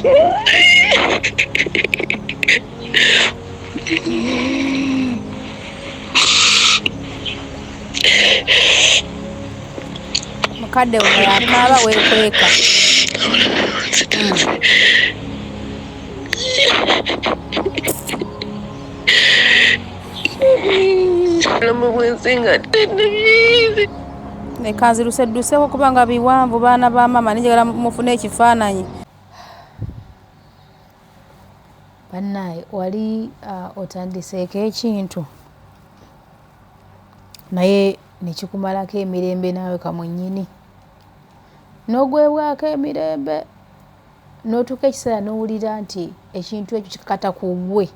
Mukadde ono yakaaba wekweka. Leka nzirusedduseko kubanga biwanvu, baana ba maama, ninjagala mufune ekifaananyi. Bannaaye, wali otandiseeko ekintu naye nekikumalako emirembe, naawe kamwennyini n'ogwebwako emirembe, n'otuuka ekiseera n'owulira nti ekintu ekyo kikakata ku ggwe,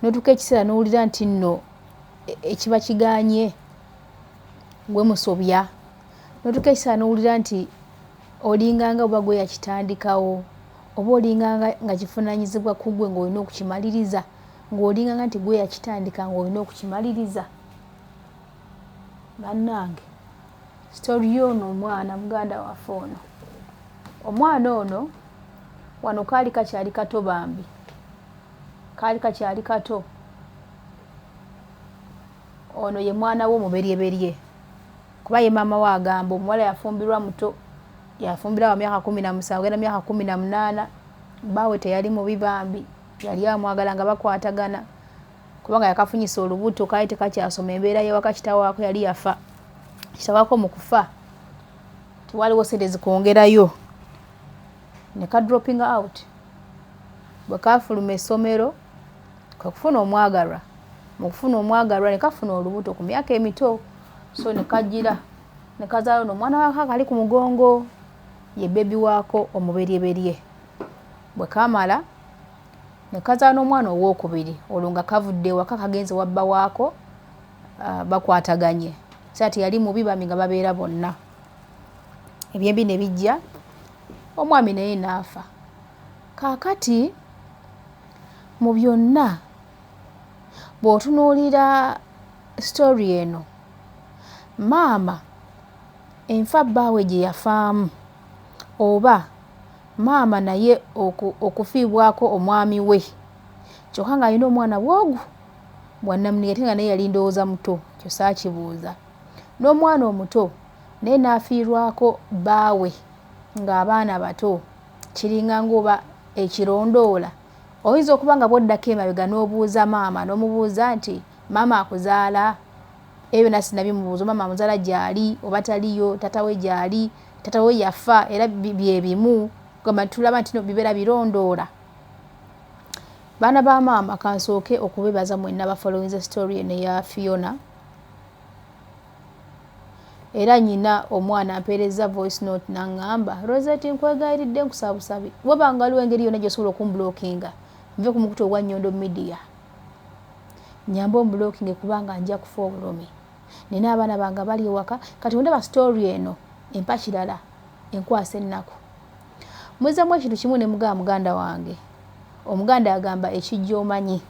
n'otuuka ekiseera n'owulira nti nno ekiba kigaanye gwe musobya, n'otuuka ekiseera n'owulira nti olinganga oba gwe yakitandikawo, oba olinganga nga kivunaanyizibwa ku ggwe ng'olina okukimaliriza, ng'olinganga nti gwe yakitandika ng'olina okukimaliriza. Bannange, story y'ono omwana, muganda waffe ono, omwana ono wano kaali kakyali kato, bambi kaali kakyali kato. Ono ye mwana we omuberyeberye, kuba ye maama we agamba omuwala yafumbirwa muto, yafumbirwa wa myaka 17 genda myaka 18. Bbaawe teyali mubi bambi, yali amwagala nga bakwatagana, kubanga yakafunyisa olubuto kaali tekakyasoma. Embeera yewaka, kitawaako yali yafa. Kitawaako mu kufa tewaliwo sente zikwongerayo, ne ka dropping out. Bwe kafuluma essomero kwe kufuna omwagalwa. Mu kufuna omwagalwa ne kafuna olubuto ku myaka emito, so ne kagira ne kazaala ono omwana waako akali ku mugongo, ye baby waako omuberyeberye. Bwe kamala ne kazaala n'omwana owookubiri, olwo nga kavudde ewaka kagenze wa bba waako, bakwataganye sa teyali mubi bambi, nga babeera bonna. Ebyembi ne bijja, omwami naye n'afa. Kaakati mu byonna, bw'otunuulira story eno, maama enfa bbaawe gye yafaamu, oba maama naye okufiibwako omwami we, kyokka ng'alina omwana bwogu bwannamunigi, ate nga naye yali ndowooza muto, kyo saakibuuza, n'omwana omuto naye n'afiirwako bbaawe ng'abaana bato, kiringa ng'oba ekirondoola. Oyinza okuba nga bw'oddako emabega n'obuuza maama, n'omubuuza nti maama akuzaala, ebyo byonna sinnabimubuuza, maama amuzaala gy'ali oba taliyo, taata we gy'ali, taata we yafa, era bye bimu gamba tulaba nti no bibeera birondoola. Baana ba maama, kansooke okubebaza mwenna bafollowinze story eno eya Fiona. Era nyina omwana ampeerezza voice note n'aŋŋamba, "Rosette, nkwegayiridde, nkusaba busabi, wabanga waliwo engeri yonna gy'osobola okumblockinga nve ku mukutu ogwa Nyondo Media, nyambe omblockinge kubanga nja kufa obulumi, nina abaana bange abali ewaka." Kati wendaba story eno empa kirala, enkwasa ennaku. Muzzamu ekintu kimu ne mugamba muganda wange, omuganda agamba ekijja omanyi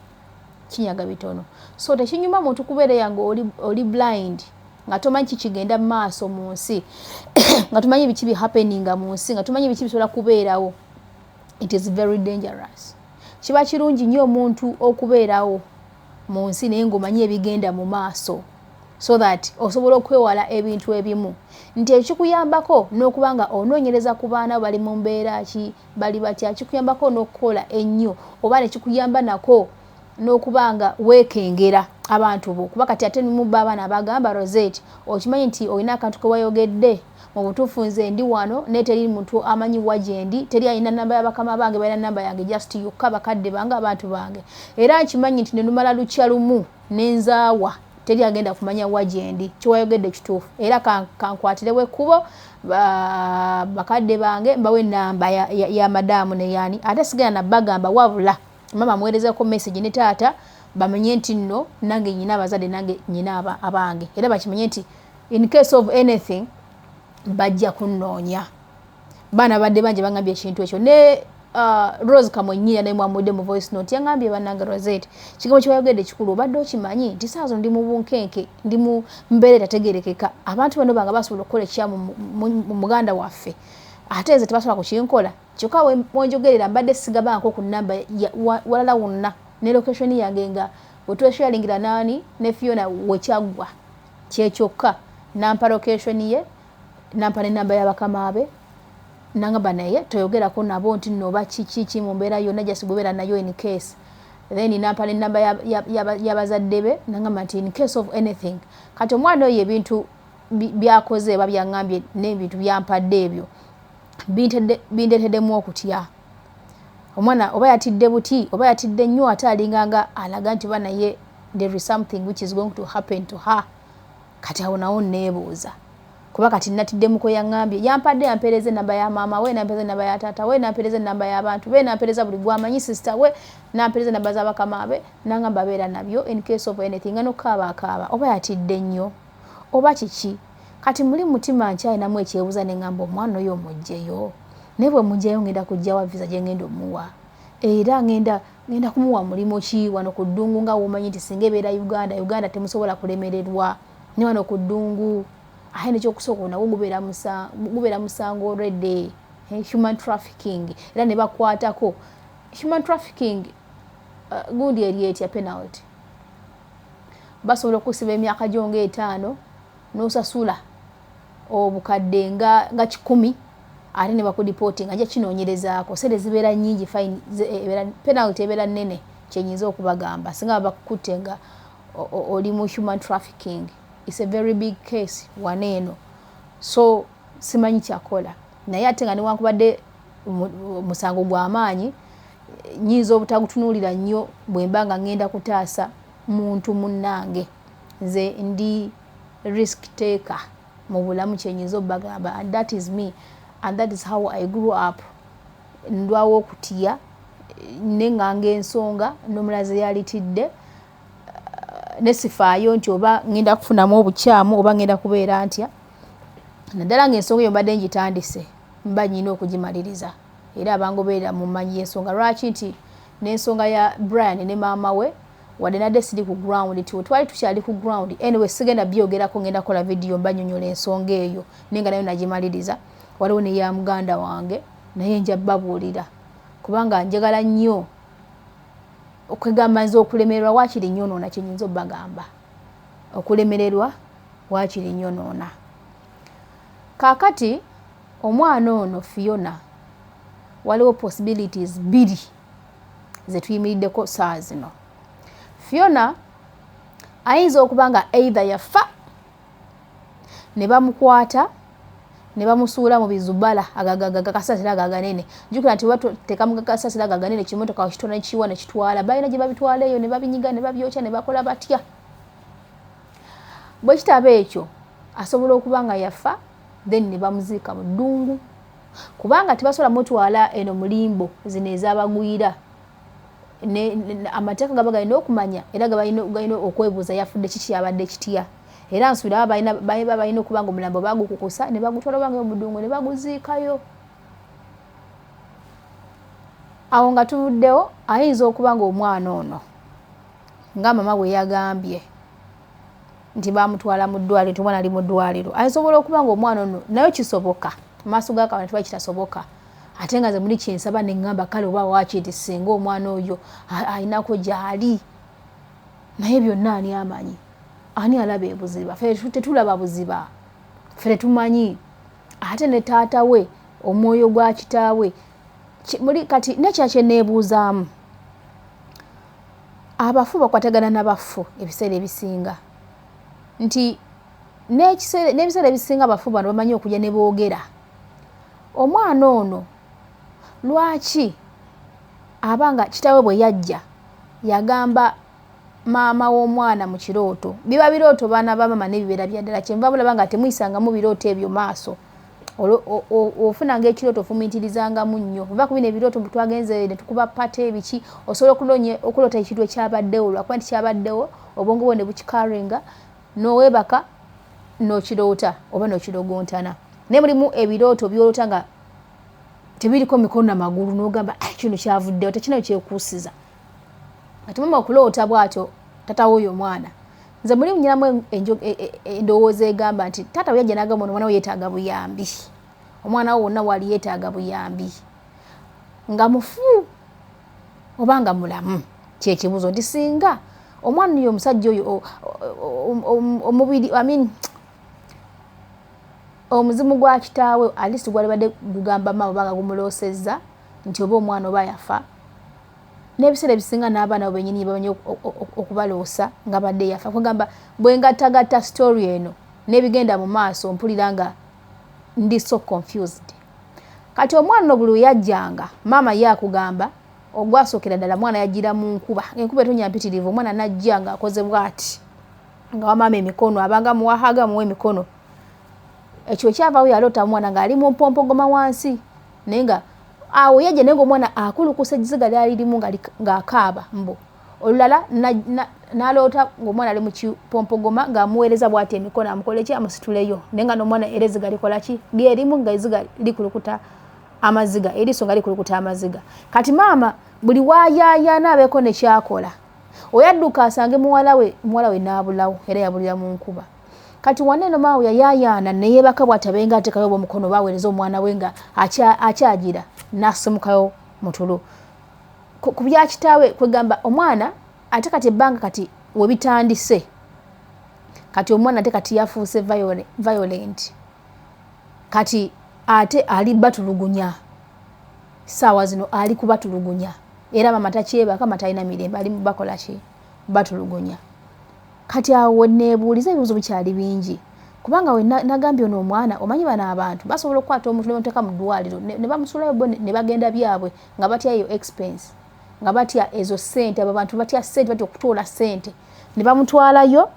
kinyaga bitono, so tekinyuma muntu kubeera yange oli blind nga tomanyi kikigenda mu maaso mu nsi, nga tomanyi biki bihappeninga mu nsi, nga tomanyi biki bisobola kubeerawo. It is very dangerous. Kiba kirungi nnyo omuntu okubeerawo mu nsi naye ng'omanyi ebigenda mu maaso, so that osobola okwewala ebintu ebimu, nti ekikuyambako n'okuba nga onoonyereza ku baana bali mu mbeera ki, bali batya. Kikuyambako n'okukola ennyo, oba nekikuyamba nako n'okuba nga weekengera abantu bo, kuba kati ate nimubba abaana abagamba, "Rosette, okimanyi nti olina akantu ke wayogedde? Mu butuufu nze ndi wano naye teri muntu amanyi wa gyendi, teri alina namba y'abakama bange, balina namba yange just yokka, bakadde bange, abantu bange. Era nkimanyi nti nenumala lukya lumu nenzaawa, teri agenda kumanya wa gyendi. Kyewayogedde kituufu, era kankwatirewo ekkubo bakadde bange, mbawe enamba ya madaamu neyani, ate sigenda nabagamba, wabula mama amuweerezako message ne taata, bamenye nti nno nange nyina abazadde, nange nyina abange, era bakimanye nti in case of anything bajja kunnoonya." Baana badde bangi bangambye ekintu ekyo, ne Rose Kamwenyira naye mwamudde mu voice note, yangambye, "Bannange Rosette, kigambo kyewayogedde kikulu. Obadde okimanyi nti saa zino ndi mu bunkenke, ndi mu mbeera etategerekeka? Abantu bano banga basobola okukola ekyamu mu muganda waffe, ate nze tebasobola kukinkola." Kyokka wenjogerera mbadde sigabanko ku namba walala wonna ne location yange nga wetwesharingira naani ne Fiona wekyaggwa kyekyokka. Nampa location ye, nampa nenamba y'abakama be, nangamba naye toyogerako nabo nti nno oba kiki ki mu mbeera yonna, just gubeera nayo in case. Then nampa nenamba y'abazadde be, nangamba nti in case of anything. Kati omwana oyo ebintu byakoze oba byaŋŋambye n'ebintu byampadde ebyo bindeeteddemu okutya. Omwana oba yatidde buti oba yatidde nnyo, ate alinganga alaga nti oba naye there is something which is going to happen to her. Kati awo nawo neebuuza, kuba kati natiddemuko. Yaŋŋambye, yampadde, yampeereza enamba ya maama we, nampeereza enamba ya taata we, nampeereza enamba y'abantu be, nampeereza buli gwamanyi, sister we, nampeereza enamba z'abakama be, nangamba abeera nabyo in case of anything. Nga nokukaaba akaaba, oba yatidde nnyo oba kiki. Kati muli mutima nkyalinamu ekyebuuza, neŋŋamba omwana oyo omuggyeyo, naye bwe muggyayo ngenda kuggyawa visa gye ngenda omuwa? Era ngenda kumuwa mulimu ki wano ku ddungu, nga womanyi nti singa ebeera Uganda, Uganda temusobola kulemererwa, ne wano ku ddungu ate nekyokusooka nagwo gubeera musango already, human trafficking. Era ne bakwatako human trafficking, gundi eri etya penalty, basobola okusiba emyaka gyo nga 5 n'osasula obukadde nga 100, ate ne bakudeportinga. Nja kinoonyerezaako, sente zibeera nnyingi, fine penalty ebeera nnene. Kyenyinza okubagamba, singa bakukutte nga oli mu human trafficking, it's a very big case wano eno. So simanyi kyakola, naye ate nga newankubadde musango gw'amaanyi, nyinza obutagutunuulira nnyo bwe mba nga ŋŋenda kutaasa muntu munnange. Nze ndi risk taker mu bulamu, kyenyinza obbagamba, and that is me and that is how I grew up. Ndwawo okutya, neŋŋanga ensonga n'omulaze yalitidde, ne sifaayo nti oba ŋŋenda kufunamu obukyamu oba ŋŋenda kubeera ntya, naddala ng'ensonga eyo mbadde ngitandise, mba nyina okugimaliriza. Era abangoberera mumanyi ensonga lwaki nti n'ensonga ya Brian ne maama we, wadde nadde siri ku ground, nti twali tukyali ku ground. Anyway, sigenda byogerako, ngenda kukola vidiyo mbanyonyola ensonga eyo, naye nga nayo nagimaliriza. Waliwo neya muganda wange, naye nja babuulira, kubanga njagala nnyo okwegamba nze okulemererwa waakiri nnyonoona. Kyenyinza obbagamba, okulemererwa waakiri nnyonoona. Kaakati omwana ono Fiona, waliwo possibilities bbiri zetuyimiriddeko saa zino. Fiona ayinza okuba nga either yafa ne bamukwata ne bamusuula mu bizubala agakasasira ago aganene. Jjukira nti bateeka mu gakasasira ago aganene, kimotoka kitona nekiwa nekitwala, balina gye babitwala eyo ne babinyiga ne babyokya ne bakola batya. Bwe kitaba ekyo, asobola okuba nga yafa, then ne bamuziika mu ddungu, kubanga tebasobola mutwala eno mulimbo zino ez'abagwira. Amateeka gaba galina okumanya era galina okwebuuza yafudde kiki, yabadde kitya. Era nsuubira baba balina okuba nga omulambo bagukukusa ne bagutwala obanga mu ddungu ne baguziikayo. Awo nga tuvuddewo, ayinza okuba nga omwana ono, nga mama bwe yagambye nti bamutwala mu ddwaliro, nti omwana ali mu ddwaliro, asobola okuba nga omwana ono naye kisoboka maaso ga Katonda kiba kitasoboka. Ate nga nze muli kyensaba neŋŋamba, kale oba waaki nti singa omwana oyo ayinako gy'ali, naye byonna ani amanyi, ani alaba ebuziba? Ffe tetulaba buziba, ffe tetumanyi. Ate ne taata we, omwoyo gwa kitaawe muli kati nekya kyeneebuuzaamu, abafu bakwatagana n'abafu ebiseera ebisinga, nti n'ebiseera ebisinga abafu bano bamanyi okujja ne boogera. Omwana ono lwaki aba nga kitaawe bwe yajja yagamba maama w'omwana mu kirooto? Biba birooto, baana ba maama, n'ebibeera bya ddala. Kyenva mulaba nga temuyisangamu birooto ebyo maaso. Ofunanga ekirooto, ofumiitirizangamu nnyo. Oba ku bino ebirooto twagenze ne tukuba pate ebiki, osobola okuloota ekintu ekyabaddewo, lwakuba nti kyabaddewo, obwongo bwo ne bukikaringa, n'oweebaka n'okiroota oba n'okirogontana. Naye mulimu ebirooto by'oloota nga tebiriko mikono na magulu, n'ogamba kino kyavuddewo, tekinayo kyekuusiza. Ati mama okuloota bw'atyo tata w'oyo omwana, nze muli nyinamu endowooza egamba nti taata we yajja n'agamba ono omwana we yeetaaga buyambi, omwana we wonna wali yeetaaga buyambi. Nga mufu oba nga mulamu? Kyekibuuzo nti singa omwana oyo, omusajja oyo, omubiri, I mean, omuzimu gwa kitaawe at least gwalibadde gugamba maama oba nga gumuloosezza nti oba omwana oba yafa. N'ebiseera ebisinga n'abaana bo benyini bamanyi okubaloosa nga badde yafa. Kugamba bwe ngattagatta story eno n'ebigenda mu maaso, mpulira nga ndi so confused. Kati omwana ono buli weyajjanga, maama ye akugamba ogwasookera ddala mwana yajjira mu nkuba, enkuba etonya mpitirivu. Omwana najja ng'akoze bw'ati nga wamaama emikono, abanga muwahaga muwa emikono. Ekyo kyavaawo, yaloota omwana ng'ali mu mpompogoma wansi, naye nga awo yajja, naye ngaomwana akulukusa eziga lyali limu ng'akaaba. Mbu olulala n'aloota ng'omwana ali mu kipompogoma ng'amuweereza bw'ati emikono amukole ki, amusituleyo, naye nga n'omwana era eziga likola ki, lyerimu, nga eziga likulukuta amaziga, eriiso nga likulukuta amaziga. Kati maama buli waayaayana abeeko ne kyakola, oyadduka asange muwala we, muwala we n'abulawo, era yabulira mu nkuba. Kati wane eno maama yayayaana neyeebaka bw'ati abenga ateekayo oba omukono baweereza omwana we nga akyagira, n'asimukayo mu tulo ku bya kitaawe. Kwegamba omwana ate kati ebbanga kati webitandise, kati omwana ate kati yafuuse violent. Kati ate ali batulugunya, saawa zino ali kubatulugunya, era mama takyebaka, mama talina mirembe, ali bakola ki, batulugunya. Kati awo weneebuuliza, ebibuuzo bikyali bingi, kubanga we nagambye ono omwana, omanyi bano abantu basobola okukwata omuntu ne bamuteeka mu ddwaliro ne bamusulayo bo ne bagenda byabwe, nga batya eyo expense, nga batya ezo ssente. Abo abantu batya ssente, batya okutoola ssente, ne bamutwalayo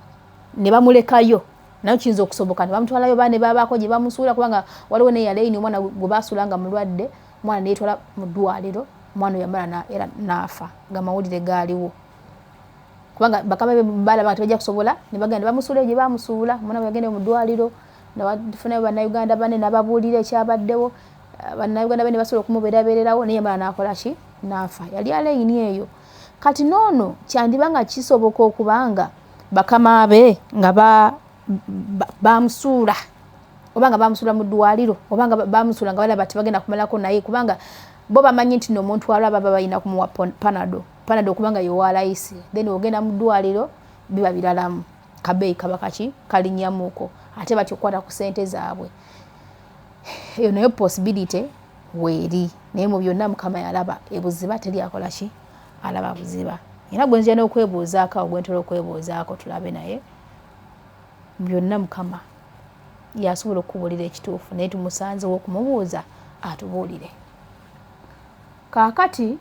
ne bamulekayo. Naye kiyinza okusoboka ne bamutwalayo ba ne babaako gye bamusuula, kubanga waliwo neyaleini omwana gwe basuula nga mulwadde, omwana neyetwala mu ddwaliro, omwana oyo yamala era n'afa nga mawulire gaaliwo, kubanga bakama be balaba nga tebajja kusobola, ne bagenda ne bamusuula gye bamusuula. Omwana bwe yagenda mu ddwaliro, nabafunayo Bannayuganda bane nababuulira ekyabaddewo, Bannayuganda bane basobola okumubeerabeererawo, naye yamala n'akola ki, n'afa. Yali aleyini eyo. Kati noono kyandiba nga kisoboka okubanga bakama be nga bamusuula, oba nga bamusuula mu ddwaliro, oba nga bamusuula nga balaba tebagenda kumalako naye, kubanga bo bamanyi nti noomuntu alaba baba balina kumuwa Panado. Panado kubanga yewalayisi, then ogenda mu ddwaliro biba biralamu, kabeeyi kaba kaki kalinnyamuko, ate batya okukwata ku ssente zaabwe. Eyo nayo possibility weeri. Naye mu byonna Mukama yalaba ebuziba, teri akola ki, alaba buziba. Era gwe nzija n'okwebuuzaako awo, gwe ntera okwebuuzaako, tulabe. Naye mu byonna Mukama yasobola okukubuulira ekituufu, naye tumusanzewo okumubuuza atubuulire. Kaakati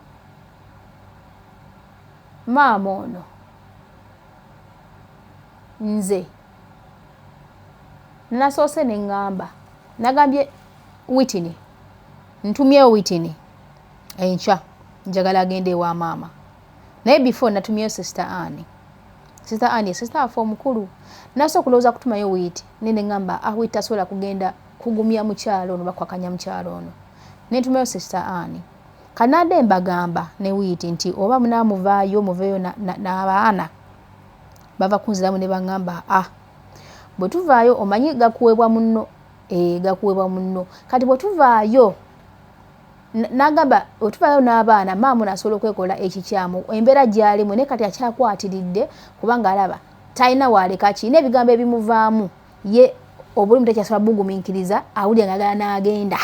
maama ono, nze nasoose ne ŋŋamba, nagambye Witini, ntumyewo Witini enkya, njagala agende ewa maama. Naye before natumyeyo Sister Ani, Sister Ani, sister waffe omukulu. Nasoose okulowooza kutumayo Wiiti, naye ne ŋŋamba, ah, Wiiti tasobola kugenda kugumya mukyalo ono, bakwakanya mukyalo ono. Nentumayo Sister Ani. Kanadde mbagamba ne Wiiti nti oba munaamuvaayo, muveeyo n'abaana. Bava kunziramu ne baŋŋamba, ah, bwe tuvaayo, omanyi gakuweebwa munno, e, gakuweebwa munno. Kati bwe tuvaayo, nagamba bwe tuvaayo n'abaana, maama ono asobola okwekola ekikyamu embeera gy'alimu, naye kati akyakwatiridde kubanga alaba talina waaleka ki, n'ebigambo ebimuvaamu ye obulimu takyasobola bugumiikiriza, awulira nga ayagala n'agenda.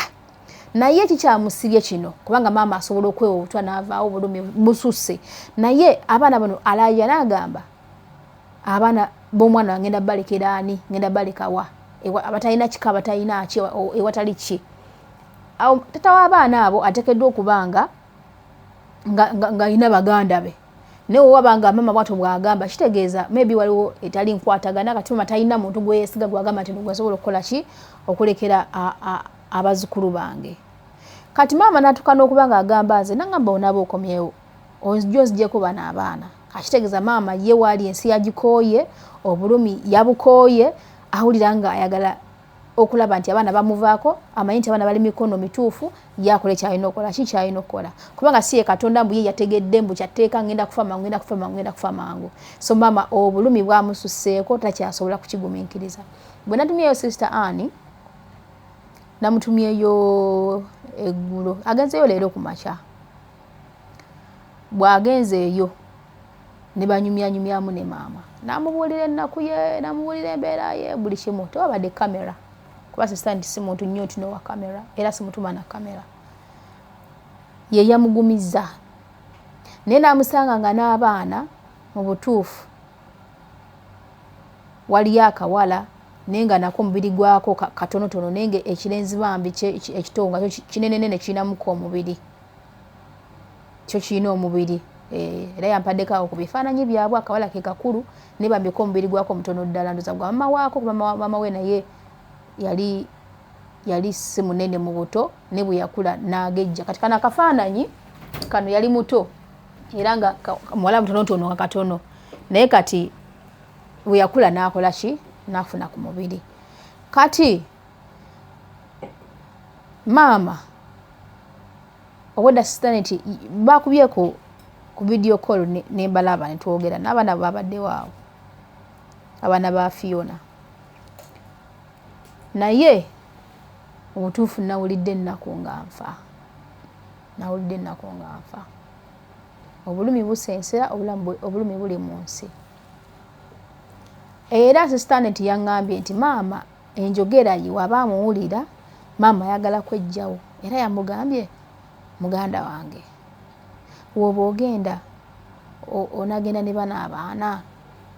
Naye kikyamusibye kino, kubanga maama asobola okwewa obutwa n'avaawo, obulumi bususse. Naye abaana bano alaaya n'agamba, abaana b'omwana ngenda balekera ani, ngenda balekawa abatalina kika, abatalina ki, ewatali ki? Awo tata w'abaana abo ateekeddwa okuba nga ng'alina baganda be. Naye wewaba nga mama bwatyo bw'agamba, kitegeeza maybe waliwo etali nkwatagana. Kati mama talina muntu gweyesiga gwagamba nti gwesobola okukola ki, okulekera abazzukulu bange. Kati maama n'atuuka n'okuba nga agamba nze, nagamba onaaba okomyewo ojja onzigyeko bano abaana. Akitegeeza maama ye waali ensi yagikooye, obulumi yabukooye, awulira nga ayagala okulaba nti abaana bamuvaako, amanyi nti abaana bali mikono mituufu, yakola ekyalina okukola ki, kyalina okukola, kubanga si ye Katonda mbu ye yategedde mbu kyatteeka ngenda kufa mangu, ngenda kufa mangu, ngenda kufa mangu. So maama obulumi bwamususseeko, takyasobola kukigumiikiriza. Bwe natumyeyo Sister Ani, namutumyeyo eggulo, agenzeyo leero ku makya. Bw'agenze eyo ne banyumyanyumyamu ne maama, n'amubuulira ennaku ye, n'amubuulira embeera ye, buli kimu. Tewabadde kamera kuba sister nti si muntu nnyo nti nowa kamera, era simutuma na kamera. Ye yamugumizza naye n'amusanga nga n'abaana mu butuufu waliyo akawala naye nga nako omubiri gwako katonotono, naye nga ekirenzi bambi ekito nga kyo kinenenene kirinamuko omubiri, kyo kirina omubiri. Era yampaddeko awo ku bifaananyi byabwe, akawala ke kakulu naye bambi ko omubiri gwako mutono ddala, ndoza gwa mama waako, kuba mama we naye yali si munene mu buto, ne bwe yakula n'agejja. Kati kano akafaananyi kano yali muto era nga muwala mutonotono nga katono, naye kati bwe yakula n'akola ki, n'afuna ku mubiri. Kati maama obwedda sister nti bakubye ku video call ne mbalaba ne twogera n'abaana babaddewo awo, abaana ba Fiona. Naye obutuufu nawulidde ennaku nga nfa, nawulidde ennaku nga nfa. Obulumi busensera, obulumi buli mu nsi. Era sister nti yaŋŋambye nti maama enjogera ye waba amuwulira, maama ayagala kwejjawo. Era yamugambye, muganda wange woba ogenda onagenda ne bano abaana.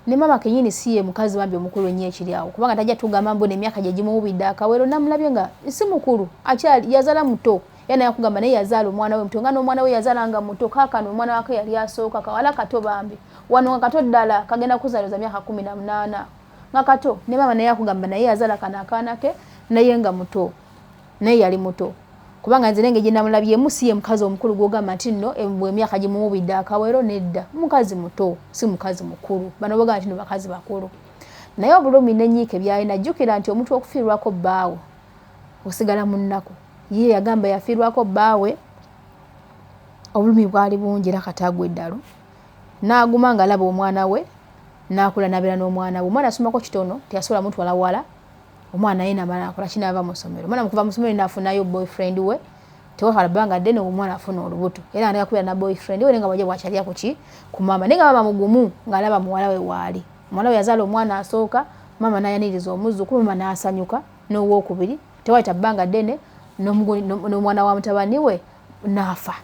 Ne maama kenyini si ye mukazi bambi omukulu ennyo ekiri awo, kubanga tajja tugamba mbu n'emyaka gye gimuwubidde akawero. Namulabye nga si mukulu, akyali yazaala muto, era naye akugamba naye yazaala omwana we muto, nga n'omwana we yazaala nga muto. Kaakano omwana wake yali asooka kawala kato bambi wano nga kato ddala, kagenda kuzaaloza myaka 18 nga kato. Ne maama naye akugamba naye yazaala kano akaana ke naye nga muto, naye yali muto. Kubanga nze nenge gye namulabyemu si ye mukazi omukulu gw'ogamba nti nno emyaka gimuwubidde akawero, nedda, mukazi muto, si mukazi mukulu. Bano bogamba nti no bakazi bakulu, naye obulumi n'ennyiike byalina. Jjukira nti omuntu okufiirwako bbaawo osigala mu nnaku. Ye yagamba yafiirwako bbaawe, obulumi bwali bungi, era kati agwa eddalu n'aguma ng'alaba omwana we n'akula n'abeera n'omwana we. Omwana asomako kitono, teyasobola mutwala wala. Omwana naye namala akola kinaava mu ssomero, omwana mukuva mu ssomero n'afunayo boyfriend we. Tewakala bbanga ddene omwana afuna olubuto, era nga kubeera na boyfriend we, naye nga bwajja bwakyalira ku ki, ku maama. Naye nga maama mugumu ng'alaba muwala we waali. Muwala we yazaala omwana asooka, maama n'ayaniriza omuzzukulu, maama n'asanyuka. N'owookubiri tewayita bbanga ddene n'omwana wa mutabani we n'afa.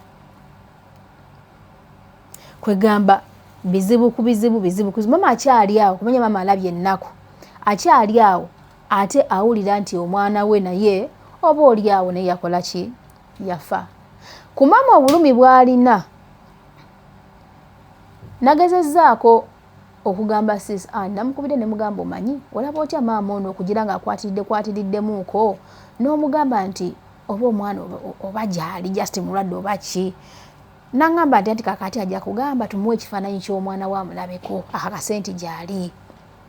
Kwegamba bizibu ku bizibu, bizibu ku bizibu. Maama akyali awo, kumanya maama alabye ennaku, akyali awo ate awulira nti omwana we naye oba oli awo naye yakola ki, yafa. Ku maama obulumi bw'alina, nagezezzaako okugamba sis Ann, namukubidde ne mugamba, omanyi olaba otya maama ono okugira nga akwatiridde kwatiriddemuuko, n'omugamba nti oba omwana oba gyali just mulwadde oba ki. Naŋŋamba nti anti kakati ajja kugamba tumuwe ekifaananyi ky'omwana we amulabeko akakase nti gyali.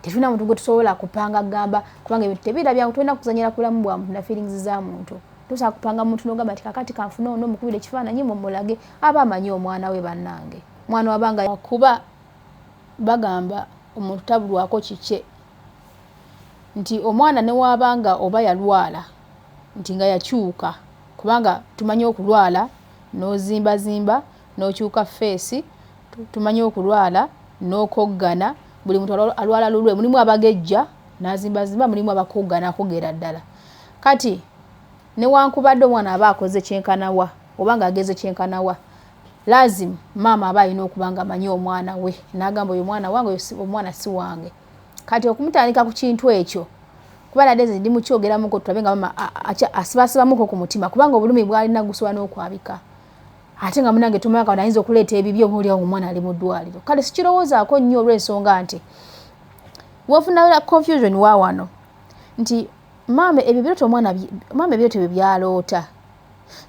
Tetulina muntu gwe tusobola kupanga kugamba, kubanga ebintu tebirabya, tulina kuzanyira ku bulamu bwa muntu na feelings za muntu. Tosobola kupanga muntu n'ogamba nti kakati kanfune ono mukubire ekifaananyi mumulage aba amanyi omwana we. Bannange, omwana wabanga kuba bagamba omuntu tabulwako kikye, nti omwana ne waabanga oba yalwala nti nga yakyuka, kubanga tumanyi okulwala n'ozimbazimba n'okyuka face, tumanyi okulwala n'okoggana. Buli muntu alwala lulwe, mulimu abagejja n'azimbazimba, mulimu abakoggana akogera ddala. Kati newankubadde omwana aba akoze kyenkanawa oba ng'ageze kyenkanawa, lazimu maama aba alina okuba nga amanyi omwana we, n'agamba oyo omwana wange, oyo omwana si wange. Kati okumutandika ku kintu ekyo, kuba nadde nze ndi mukyogeramuko, tulabe nga maama asibasibamuko ku mutima, kubanga obulumi bw'alina gusobola n'okwabika. Ate nga munange tumanya katonda ayinza okuleeta ebibyo, oba oliawo omwana ali mu ddwaliro. Kale sikirowoozaako nnyo olw'ensonga nti wofuna confusion wa wano nti maama ebyo birooto omwana, maama ebirooto ebyo byaloota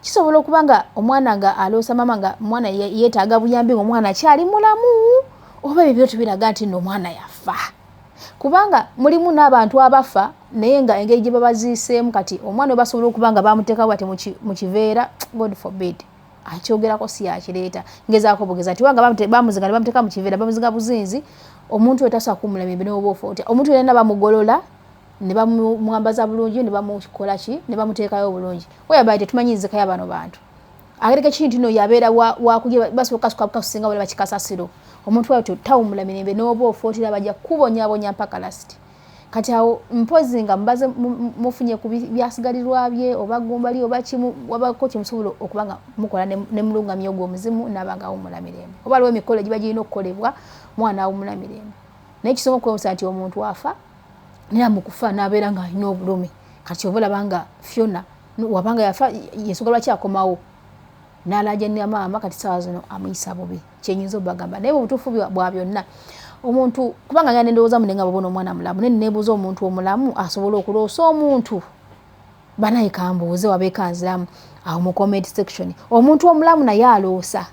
kisobola okuba nga omwana nga aloosa maama nga omwana yeetaaga buyambi nga omwana akyali mulamu, oba ebyo birooto biraga nti nno omwana yafa. Kubanga mulimu n'abantu abafa naye nga engeri gye babaziiseemu, kati omwana we basobola okuba nga bamuteekawo bati mu kiveera, God forbid, akyogerako si yakireeta, ngezaako bugeza nti wanga bamuzinga ne bamuteeka mu kiveera, bamuzinga buzinzi, omuntu oyo tasobola kuwummula mirembe n'oba ofa otya. Omuntu yenna bamugolola ne bamwambaza bulungi ne bamukola ki ne bamuteekayo bulungi, whereby tetumanyi nzika ya bano bantu. Agereka kintu no yabeera wakulya basobola kasuka bukasusinga balaba kikasasiro. Omuntu bwatyo tawumula mirembe n'oba ofootera bajja kubonyaabonya mpaka last. Kati awo mpozi nga mubaze mufunye ku byasigalirwa bye oba ggumba lye oba kimu, wabako kyemusobola okuba nga mukola ne mulungamya ogwo omuzimu n'aba nga awummula mirembe. Oba waliwo emikolo egiba girina okukolebwa mwana awummula mirembe. Naye kisinga okwewuunyisa nti omuntu afa naye mu kufa n'abeera ng'alina obulumi. Kati oba olaba nga Fiona wabanga yafa yensonga lwaki akomawo n'alaajanira maama, kati ssaawa zino amuyisa bubi. Kyenyinza obagamba. Naye mu butuufu bwa byonna omuntu kubanga ngenda ndowooza mune nga bw'obona omwana mulamu naye neebuuza omuntu omulamu asobola okuloosa omuntu. Banaye kambuuze wabeeka nziramu awo mu comment section, omuntu omulamu naye aloosa?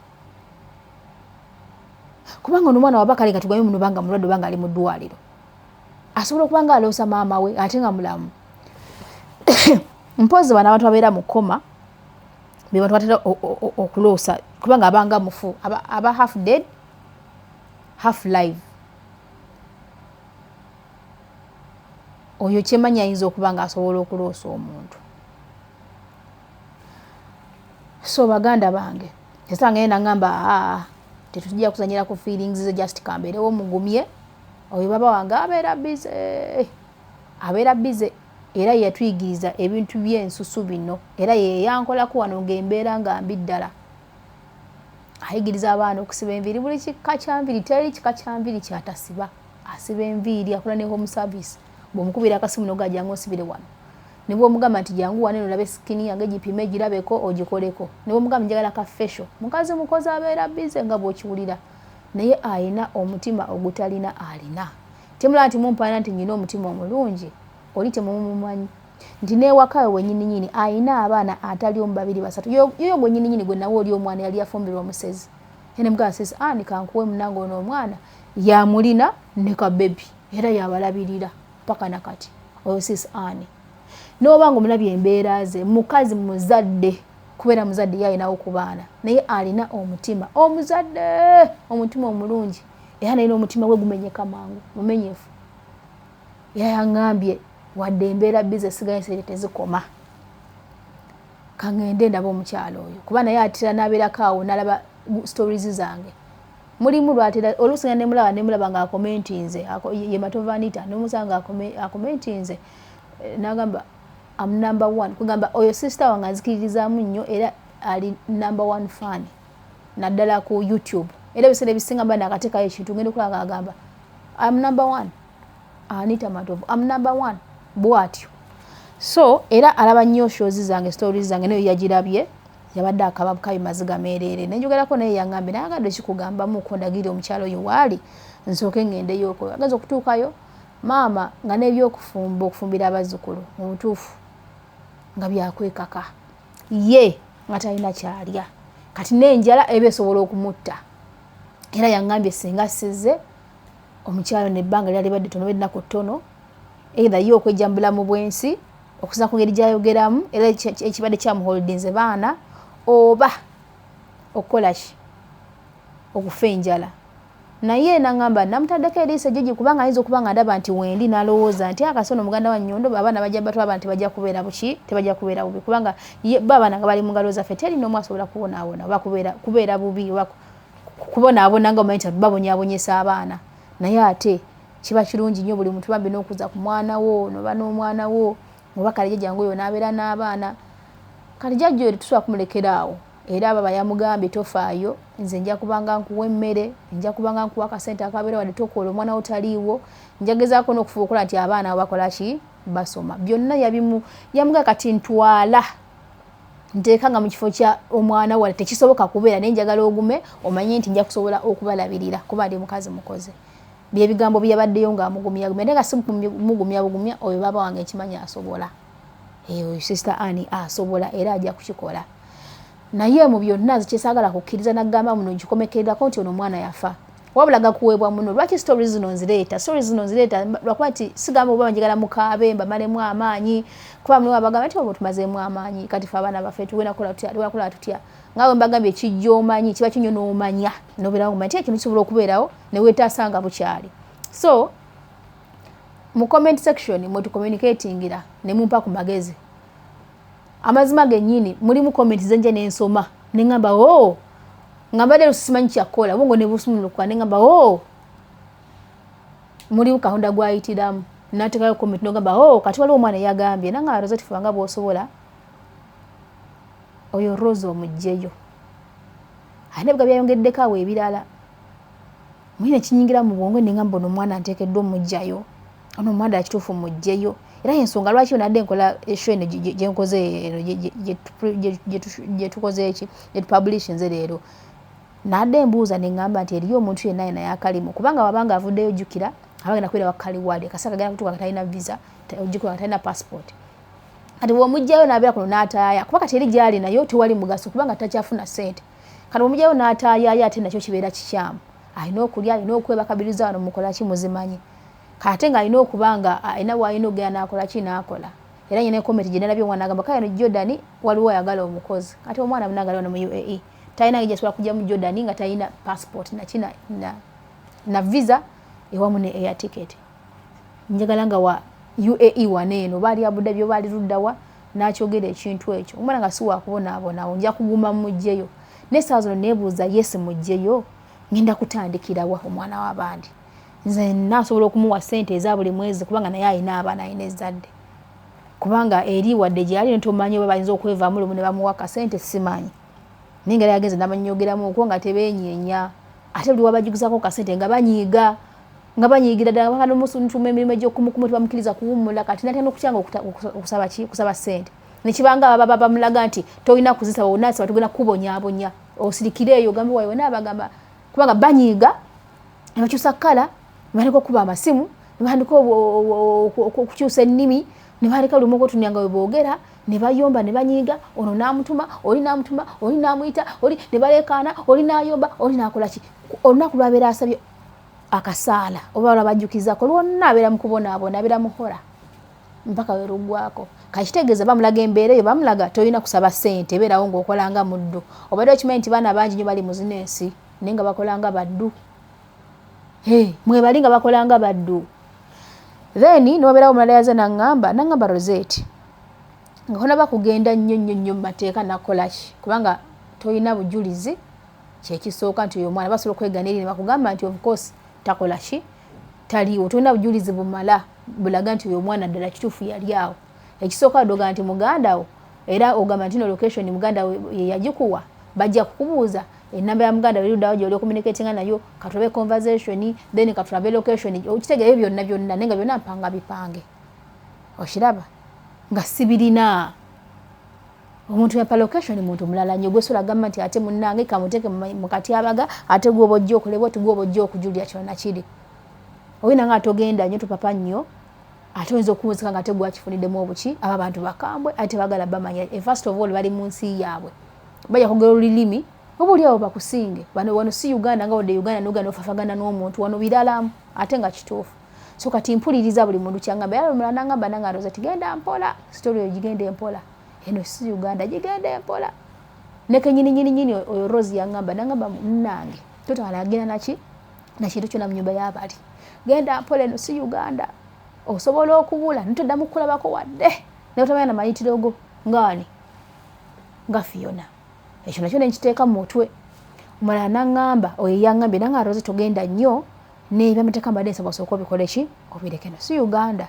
Kubanga ono omwana waba kale nga tugambe muno banga mulwadde oba nga ali mu ddwaliro, asobola okuba nga aloosa maama we ate nga mulamu? Mpozi bano abantu babeera mu koma be bantu batera okuloosa, kubanga abanga mufu, aba half dead half live. Oyo kyemanyi ayinza okuba nga asobola okuloosa omuntu. So baganda bange, esanga ye nangamba aa tetujja kuzanyira ku feelings ze, just kambeerewo mugumye. Oyo baba wange abeera busy, abeera busy, era yatuyigiriza ebintu by'ensusu bino, era yeyankolako wano ng'embeera nga mbi ddala. Ayigiriza abaana okusiba enviiri, buli kika kya nviiri, teri kika kya nviiri kyatasiba. Asiba enviiri, akola ne home service. Bw'omukubira akasimu noga jangu osibire wano, ne bw'omugamba nti jangu wano eno olabe skin yange gipime girabeko ogikoleko, ne bw'omugamba njagala ka facial, mukazi mukozi, abeera busy nga bw'okiwulira. Naye ayina omutima ogutalina alina. Temulaba nti mumpaana nti nyina omutima omulungi, oli temumumanyi nti n'ewaka we wenyininyini ayina abaana atali omu, babiri, basatu. Yoyo gwe nyininyini gwe nawe oli omwana yali yafumbirwa omusezi ene mugamba sis ani kankuwe munange ono omwana yamulina ne ka baby era yabalabirira paka nakati. Oyo sis ani n'oba nga omulabye embeera ze, mukazi muzadde, kubeera muzadde ye alinawo ku baana, naye alina omutima omuzadde, omutima omulungi, era naye n'omutima gwe gumenyeka mangu, mumenyefu. Era yaŋŋambye wadde embeera busy sigaye sente tezikoma, kaŋŋende ndaba omukyalo oyo, kuba naye atera n'abeerako awo n'alaba stories zange. Mulimu lwatera oluusi nga nemulaba ng'akomentinze, ye Matovu Anita, nomusanga akomentinze n'agamba am number one. Kugamba oyo sister wange anzikiririzaamu nnyo era ali number one fan naddala ku YouTube. Era ebiseera ebisinga mba nakateekayo ekintu ngenda okulaba ng'agamba am number one, Anita Matovu am number one, bw'atyo. So era alaba nnyo shows zange, stories zange, nayo yagirabye yabadde akaba bukabi maziga meereere. Nenjogerako naye yaŋŋambye naye agadde kikugambamuko ndagirire omukyalo oyo waali nsooke ŋŋendeyoko. Agenza okutuukayo maama nga n'ebyokufumba okufumbira abazzukulu mu butuufu nga byakwekaka, ye nga talina kyalya, kati n'enjala eba esobola okumutta. Era yaŋŋambye singa sizze omukyalo nebbanga lyali badde tono ennaku ttono, either ye okwejja mu bulamu bw'ensi okusinza ku ngeri gy'ayogeramu era ekibadde kyamuholdinze baana, oba okukola ki, okufa enjala. Naye naŋŋamba namutaddeko eriiso ejjogi kubanga ayinza okuba nga ndaba nti wendi n'alowooza nti akasono muganda wa Nnyondo abaana bajja batwala, abaana tebajja kubeera buki, tebajja kubeera bubi, kubanga bo abaana nga bali mu ngalo zaffe teri n'omu asobola kubonaabona oba kubeera bubi oba kubonaabona nga omanyi nti babonyaabonyesa abaana. Naye ate kiba kirungi nnyo buli muntu bambi n'okuza ku mwana wo noba n'omwana wo oba kale jjajja ngaoyo n'abeera n'abaana. Kati jjajja oyo tetusobola kumulekera awo, era baba yamugambye tofaayo, nze nja kubanga nkuwa emmere, nja kubanga nkuwa akasente akabeera wadde tokola omwana wo taliiwo, njagezaako n'okufuba okola nti abaana abo bakola ki, basoma. Byonna yabimu yamugamba kati ntwala nteeka nga mu kifo kya omwana wala tekisoboka kubeera, naye njagala ogume omanye nti nja kusobola okubalabirira kuba ndi mukazi mukozi. Byebigambo byabaddeyo ng'amugumya gumya, naye nga si mugumya bugumya. Oyo baaba wange nkimanyi asobola, oyo sister ani asobola era ajja kukikola. Naye mu byonna nze kyesaagala kukkiriza nagamba muno nkikomekererako nti ono omwana yafa, wabula gakuweebwa muno. Lwaki stories zino nzireeta? Stories zino nzireeta lwakuba nti sigamba oba njagala mukaabe mbamalemu amaanyi, kuba mulimu abagamba nti oba tumazeemu amaanyi, kati fe abaana baffe tugenda kukola tutya, tugenda kukola tutya? Nga bwe mbagambye ekijja omanyi kiba kinyo n'omanya nobeerawo omanyi nti ekintu kisobola okubeerawo ne weetaasa nga bukyali. So mu comment section mwe tucommunicatingira ne mumpa ku magezi amazima gennyini. Mulimu comment zenja nensoma Neŋŋamba, o nga mbadde lusimanyi kyakukola, obwongo ne busumulukuka. Neŋŋamba, o mulimu Katonda gwayitiramu, nateekayo comment, nogamba, o kati waliwo omwana eyagambye nanga, "Rosette, fubanga bw'osobola oyo Rose omugjeyo." Alina ebiga byayongeddeko awo ebirala muli nekinyingira mu bwongo. Neŋŋamba, ono omwana nteekeddwa omugjayo, ono omwana ddala kituufu mugjeyo. Era ensonga lwaki nadde nkola show eno gyenkoze eno, gyetukoze eki, gyetupublishinze leero, nadde mbuuza neŋŋamba nti eriyo omuntu yenna naye akalimu, kubanga wabanga avuddeyo, jjukira abagenda kubeera wakaliwale kasaka genda kutuuka nga talina visa, ojjukira nga talina passport. Kati bw'omugjayo n'abeera kuno n'ataaya, kuba kati eri gyali nayo tewali mugaso, kubanga takyafuna ssente. Kati bw'omugjayo n'ataayaaya, ate nakyo kibeera kikyamu. Alina okulya, alina okwebakabiriza wano, mukola ki muzimanyi. Kate ng'alina okuba nga alina w'alina okugenda n'akola ki, n'akola. Era nyina comment gye nalabye, omwana agamba kale no Jordan waliwo ayagala omukozi. Kati omwana munange ali wano mu UAE, talina ngeri gyasobola kujja mu Jordan nga talina passport naki na visa ewamu ne air ticket. Njagala nga wa UAE wano eno, oba ali Abu Dhabi oba ali luddawa, n'akyogera ekintu ekyo, omwana nga si wakubonaabonawo, nja kuguma mugjeyo. Naye essaawa zino neebuuza, yes, mugjeyo, ngenda kutandikirawa omwana w'abandi? Nze naasobola okumuwa ssente eza buli mwezi, kubanga naye alina abaana, alina ezzadde, kubanga eri wadde gyali ntomanyi oba bayinza okwevaamu lumu ne bamuwa kasente, simanyi. Naye nga yagenze nabanyogeramu okwo nga tebeenyeenya, ate buli wabajugizako kasente nga banyiiga, nga banyiigira ddala, bakanomusutuma emirimu egyokumukumu, tebamukiriza kuwummula. Kati natya n'okutyanga okusaba ki, kusaba ssente, nekibanga baba bamulaga nti tolina kuzisaba, onasaba tugenda kukubonyaabonya, osirikire eyo, ogambe wayo naabagamba, kubanga banyiiga nebakyusa kkala, nebatandika okukuba amasimu, nebatandika okukyusa ennimi, nebaleka lumu okutunya nga weboogera, ne bayomba ne banyiiga. Ono n'amutuma, oli n'amutuma, oli n'amuyita, oli ne baleekaana, oli n'ayomba, oli n'akola ki. Olunaku lwabeera asabye akasaala oba lwabajjukizako lwonna, abeera mu kubonaabona, abeera muhola mpaka we luggwako. Kakitegeeza bamulaga embeera eyo, bamulaga tolina kusaba ssente, ebeerawo ng'okolanga muddu. Obadde okimanyi nti baana bangi nnyo bali mu zino ensi naye nga bakolanga baddu? Mwebali nga bakolanga baddu. Then niwabeerawo omulala yaze naŋŋamba, "Rosette, nga tonaba kugenda nnyo nnyo nnyo mu mateeka nakolaki, kubanga tolina bujulizi kyekisooka nti oyo omwana basobola okwegana eri ne bakugamba nti of course takola ki, taliiwo. Tolina bujulizi bumala bulaga nti oyo omwana ddala kituufu yali awo. Ekisooka odoga nti muganda wo, era ogamba nti no location muganda we yagikuwa, bajja kukubuuza enamba ya muganda weruddawo gyoli ocommunicatinga nayo, katulabe conversation, then katulabe location." Okitegeera ebyo byonna byonna, naye nga byonna mpanga bipange, okiraba nga sibirina. Omuntu yampa location muntu mulala nnyo gwesobola gamba nti ate munnange kamuteeke mu katyabaga, ate gwoba ojja okolebwa ti gwoba ojja okujulira kyonna kiri oyina nga togenda nnyo, topapa nnyo, ate oyinza okuwuzika nga ate gwakifuniddemu obuki. Aba bantu bakambwe, ate tebagala bamanya. First of all, bali mu nsi yaabwe, bajja kwogera olulimi oba oli awo bakusinge. Bano wano si Uganda, nga wadde Uganda nogenda ofafagana n'omuntu, wano biralamu ate nga kituufu. So kati mpuliriza buli muntu kyangamba. Era omulala nangamba nanga, "Roza, tigenda mpola, story eyo gigenda empola, eno si Uganda, gigenda empola." Nekenyini nyini nyini oyo Rose yangamba, nangamba, "Munange, totawala agenda naki nakintu kyonna mu nyumba y'abali, genda mpola, eno si Uganda, osobola okubula nitoddamu kukulabako wadde naye otamanya namayitiro go ngaani nga Fiona." Ekyo nakyo nenkiteeka mu mutwe. Omulala naŋŋamba, oyo yaŋŋambye nanga, "Rose, togenda nnyo n'ebyamateeka, mbadde nsaba osooka obikole ki, obireke, no si Uganda,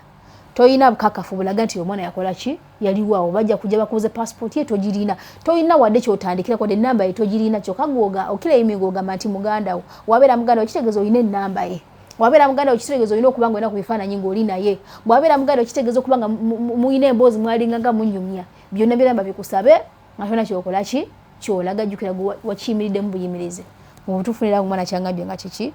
toyina bukakafu bulaga nti omwana yakola ki, yaliwo. Bajja kujja bakubuze passport ye, togirina, toyina wadde kyotandikirako, wadde enamba ye togirina. Kyokka gwoga oclaiminga, ogamba nti muganda wo. Wabeera muganda wo, kitegeeza olina enamba ye. Wabeera muganda wo, kitegeeza olina okuba nga olina ku bifaananyi ng'oli naye. Bwabeera muganda wo, kitegeeza okuba nga muyina emboozi, mwalinganga munyumya. Byonna byonna babikusabe nga tolina kyokola ki, kyolaga. Jjukira wakiyimiriddemu buyimirize mu butuufu." Nera omwana kyangambye nga kiki,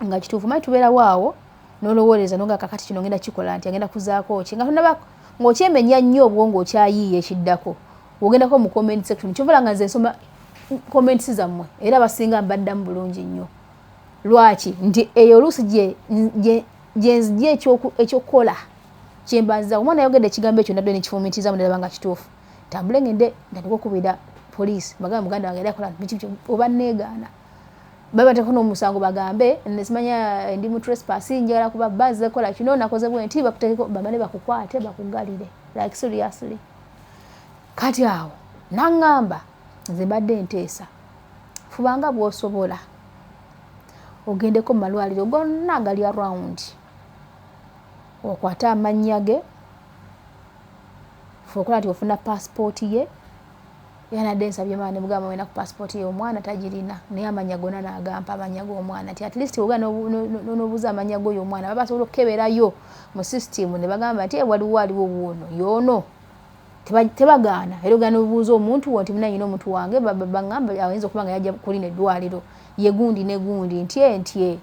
nga kituufu. Manyi tubeerawo awo nolowooleza noga, kakati kino ngenda kikola nti agenda kuzaako ki, nga tonaba ng'okyemenya nnyo obwongo, okyayiiya ekiddako. Ogendako mu comment section, kyovala nga nze nsoma comments zammwe, era abasinga mbaddamu bulungi nnyo. Lwaki? Nti eyo oluusi gyenzijja ekyokukola kyembanziza. Omwana yayogedde ekigambo ekyo, nadde nekifumitiriza, ndalaba nga kituufu. Tambule ngende ntandika okubira poliisi, bagambe muganda wange yali akola biki, oba neegaana babateeko n'omusango, bagambe nesimanya ndi mu trespass, njagala kuba baze kola kino, nakoze bwe nti, bakuteekeko, bamale bakukwate, bakugalire. Like seriously. Kati awo naŋŋamba Nze mbadde nteesa, fubanga bw'osobola ogendeko mu malwaliro gonna agali around, okwate amannya ge, fuba okulaba nti ofuna paasipooti ye. Era nadde nsabye maama ne mugamba wena ku paasipooti ye omwana tagirina, naye amannya gonna n'agampa amannya g'omwana, nti at least oba n'obuuza amannya g'oyo omwana, baba basobola okukeberayo mu system ne bagamba nti waliwo aliwo wuuno y'ono. Tebagaana. Era ogenda n'obuuza omuntu wo nti munaye nyina omuntu wange baŋŋamba ayinza okuba nga yajja kulina eddwaliro ye gundi ne gundi, ntye ntye.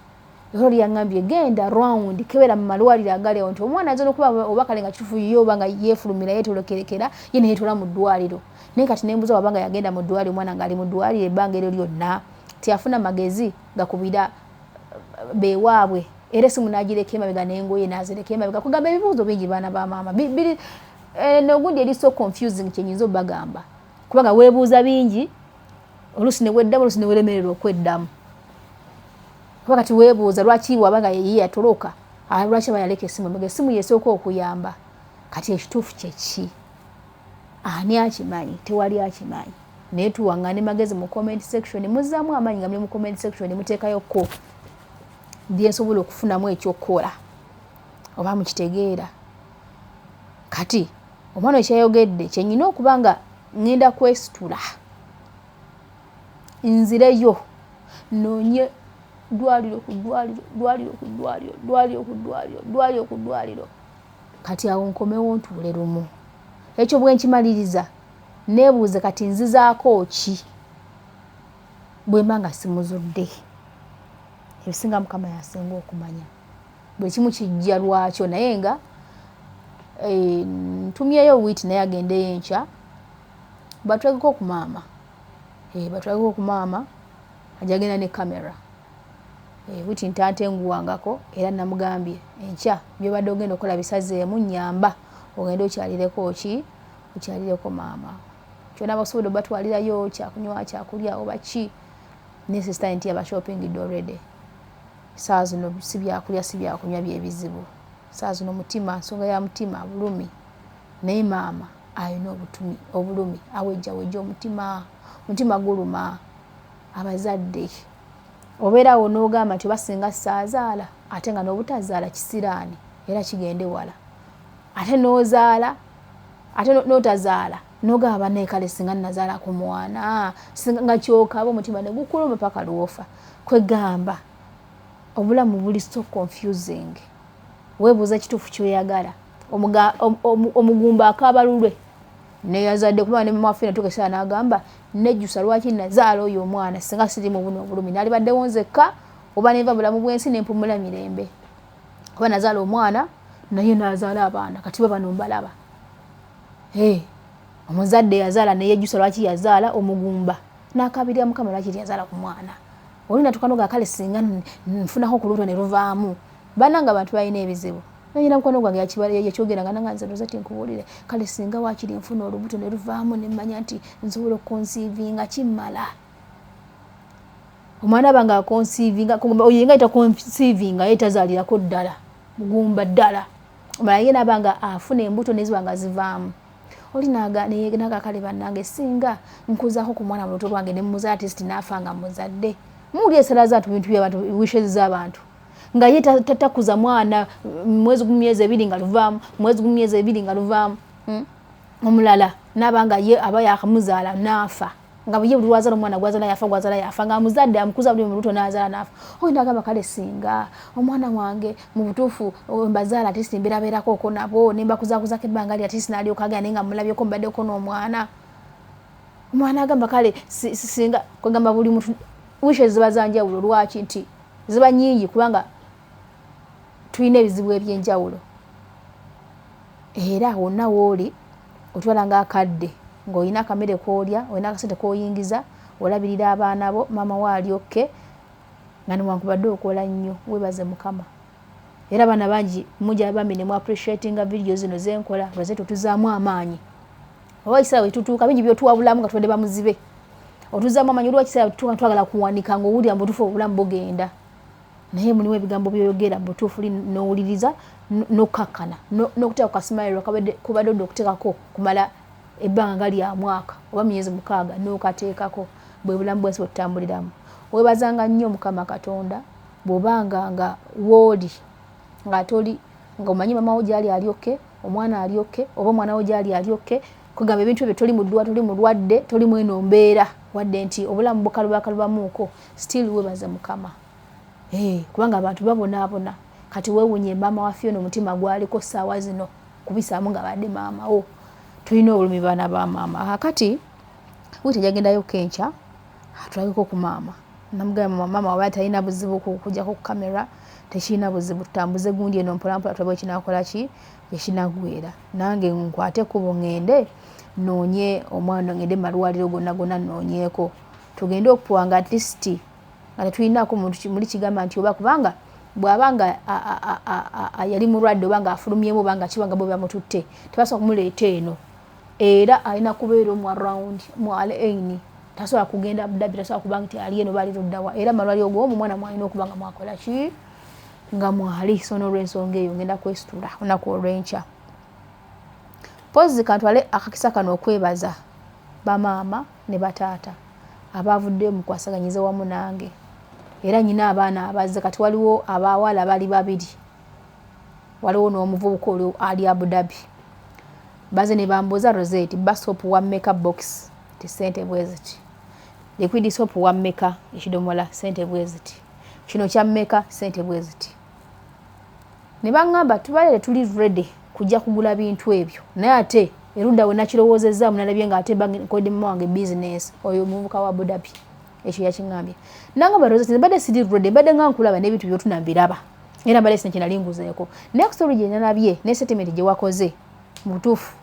Era oli yaŋŋambye genda round, kebera mu malwaliro agali awo nti omwana ayinza n'okuba oba kale nga kituufu ye oba nga yeefulumira yeetolekerekera ye ne yeetwala mu ddwaliro. Naye kati ne mbuuza waba nga yagenda mu ddwaliro, omwana ng'ali mu ddwaliro ebbanga eryo lyonna, teyafuna magezi gakubira beewaabwe, era essimu n'agireka emabega n'engoye n'azireka emabega. Kugamba ebibuuzo bingi, baana ba maama, biri nogundi eri so confusing kye nyinza obbagamba, kubanga weebuuza bingi, oluusi ne weddamu, oluusi ne weeremererwa okweddamu. Kuba kati weebuuza lwaki waba nga ye yatoloka, lwaki aba yaleka essimu emabega, essimu yesooka okuyamba. Kati ekituufu kye ki? Ani akimanyi? Tewali akimanyi. Naye tuwaŋŋane magezi mu comment section, muzzaamu amaanyi nga muli mu comment section, muteekayo ko bye nsobola okufunamu ekyokukola oba mukitegeera. Kati omwana ekyayogedde kye nnina okuba nga ŋŋenda kwesitula nzireyo noonye ddwaliro ku ddwaliro, ddwaliro ku ddwaliro, ddwaliro ku ddwaliro, ddwaliro ku ddwaliro. Kati awo nkomewo ntuule lumu. Ekyo bwe nkimaliriza neebuuze kati nzizaako ki bwe mba nga simuzudde. Ebisinga Mukama y'asinga okumanya. Buli kimu kijja lwakyo, naye nga ntumyeyo wiiti naye agendeyo enkya batwegeko ku maama, batwegeko ku maama, ajja genda ne kamera. Wiiti ntantenguwangako, era namugambye enkya by'obadde ogenda okukola bisazeemu, nnyamba ogende okyalireko ki, okyalireko maama. Kyonna basobodde obatwalirayo kyakunywa, kyakulya oba ki, naye sister nti yabashoppingidde already. Ssaawa zino si byakulya si byakunywa byebizibu, ssaawa zino mutima, nsonga ya mutima bulumi. Naye maama alina obulumi, awejjawejja omutima, omutima guluma. Abazadde obeerawo n'ogamba nti oba singa saazaala, ate nga n'obutazaala kisiraani era kigende wala. Ate n'ozaala, ate n'otazaala n'ogamba bannaye kale singa nazaala ku mwana, nga kyokaba omutima ne gukuluma paka lw'ofa. Kwegamba obulamu buli so confusing, weebuuza kituufu ky'oyagala. Omugumba akaaba lulwe neyazadde, kuba ne mama waffe natuuka ekiseera n'agamba nejjusa lwaki nazaala oyo omwana, singa siri mu buno obulumi naalibaddewo nzekka, oba nenva bulamu bw'ensi ne mpumula mirembe, kuba nazaala omwana naye n'azaala abaana, kati bo bano mbalaba. Omuzadde yazaala neyejjusa lwaki yazaala, omugumba n'akabirira Mukama lwaki teyazaala ku mwana. Oli natuuka n'ogamba kale singa nfunako ku lubuto ne luvaamu. Bannange abantu balina ebizibu. Nanyina mukwano gwange yakyogera nga nanga nze Rosette nkubuulire, kale singa waakiri nfuna olubuto ne luvaamu ne mmanya nti nsobola okukonsiivinga kimmala. Omwana aba nga akonsiivinga, oyo nga takonsiivinga ye tazaalirako ddala, mugumba ddala. Omulala ye n'aba nga afuna embuto ne ziba nga zivaamu. Oli naga kale bannange singa nkuzaako ku mwana mu lubuto lwange ne mmuzaala, at least n'afa nga mmuzadde. Muwulira essala z'abantu, bintu by'abantu, wishes z'abantu. Nga ye takuza mwana mwezi gumu myezi ebiri nga luvaamu, mwezi gumu myezi ebiri nga luvaamu. Omulala n'aba nga ye aba yakamuzaala n'afa, nga ye buli lw'azaala omwana gw'azaala yafa, gw'azaala yafa, nga amuzadde amukuza buli mu lubuto n'azaala n'afa. Oyo n'agamba kale singa omwana wange mu butuufu mbazaala, at least mbeerabeerako okwo nabo ne mbakuzaakuzako ebbanga lye, at least n'alyoka agenda naye nga mmulabyeko mbaddeko n'omwana. Omwana agamba kale singa, kwegamba buli muntu wishes ziba za njawulo. Lwaki nti ziba nnyingi? Kubanga tulina ebizibu eby'enjawulo. Era wonna w'oli otwala ng'akadde ng'olina akamere k'olya, olina akasente k'oyingiza, olabirira abaana bo, maama wo ali okay, nga newankubadde okola nnyo, weebaze Mukama. Era abaana bangi mujja bambi ne mu appreciatinga video zino ze nkola, Rosette otuzaamu amaanyi. Oba ekiseera bwe tutuuka bingi by'otuwabulamu nga tubadde bamuzibe, otuzaamu amaanyi. Olwa ekiseera bwe tutuuka twagala kuwanika ng'owulira mu butuufu obulamu bugenda, naye mulimu ebigambo by'oyogera mu butuufu n'owuliriza n'okkakkana n'okuteeka ku ka smile kubadde odda okuteekako kumala Ebbanga nga lya mwaka oba myezi 6 n'okateekako. Bwe bulamu bwensi bwe tutambuliramu. Weebazanga nnyo Mukama Katonda bw'obanga nga wooli nga toli nga omanyi mama wo gyali ali okay, omwana ali okay, oba omwana wo gyali ali okay. Kugamba ebintu ebyo, toli mudwa, toli mulwadde, toli mweno mbeera, wadde nti obulamu bukalubakalubamuuko, still weebaze Mukama. Hey, kubanga abantu babonaabona. Kati weewunye maama wa Fiona omutima gwaliko ssaawa zino kubisaamu nga badde maama wo. Tulina obulumi, baana ba maama. Kakati wiiti ejagendayo kenkya atulabeko ku maama. Namugamba, maama waba talina buzibu kujjako ku kamera, tekirina buzibu, tutambuze gundi eno mpolampola, tulabe ekinakola ki ekinaggwera. Nange nkwate ekkubo ŋŋende noonye omwana, ŋŋende mu malwaliro gonna gonna nnoonyeeko, tugende okupuwanga at least nga tetulinaako muntu muli kigamba nti oba kubanga bw'aba nga yali mulwadde oba nga afulumyemu oba nga kiba nga bwe bamututte, tebasobola kumuleeta eno. Era alina kubeera omu around mu Al Ain, tasobola kugenda Abu Dhabi, tasobola kuba nti ali eno bali luddawa. Era amalwaliro g'omwo omwana mwalina okuba nga mwakola ki nga mwali. So n'olwensonga eyo ngenda kwesitula olunaku olw'enkya. Pozi kantwale akakisa kano okwebaza bamaama ne bataata abavuddeyo mukwasaganyize wamu nange. Era nyina abaana abazze kati, waliwo abawala bali babiri, waliwo n'omuvubuka oli ali Abu Dhabi. Baze ne bambuuza, "Rosette, bar soap wa mmeka box?" Ti sente bwe ziti. "Liquid soap wa mmeka ekidomola?" Sente bwe ziti. "Kino kya mmeka?" Sente bwe ziti. Ne baŋŋamba, "Tubalere, tuli ready kujja kugula bintu ebyo." Naye ate erudda we nakirowoozezaamu, nalabye nga ate nkodde mama wange bizinesi. Oyo omuvubuka wa Abu Dhabi ekyo yakiŋŋambye, nangamba, "Rosette, mbadde siri ready, mbadde nga nkulaba n'ebintu byotuna mbiraba, era mbadde sina kyenali nguzeeko, naye ku story gye nalabye ne statement gye wakoze, mu butuufu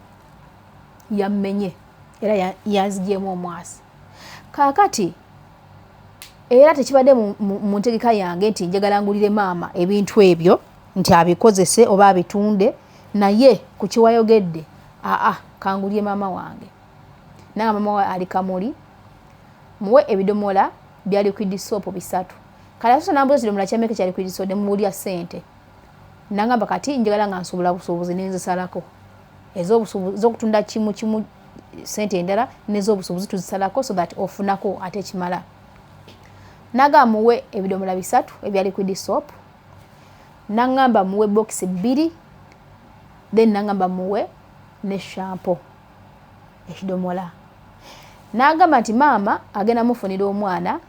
yammenye era yanzigyemu omwasi. Kaakati era tekibadde mu ntegeka yange nti njagala ngulire maama ebintu ebyo nti abikozese oba abitunde, naye ku kiwayogedde, aa, kangulire maama wange." Nanga maama we ali Kamuli, muwe ebidomola bya liquid soap bisatu. Kale asoose nambuza, "Kidomola kyameka kya liquid soap?" Nemuwulya sente. Nangamba, "Kati njagala nga nsobola busuubuzi nenzisalako ez'okutunda kimu kimu, sente endala nez'obusuubuzi tuzisalako so that ofunako ate ekimala." Nagamba muwe ebidomola bisatu ebya liquid soap, naŋŋamba muwe bokisi bbiri, then naŋŋamba muwe ne shampoo ekidomola. N'agamba nti maama agenda mufunira omwana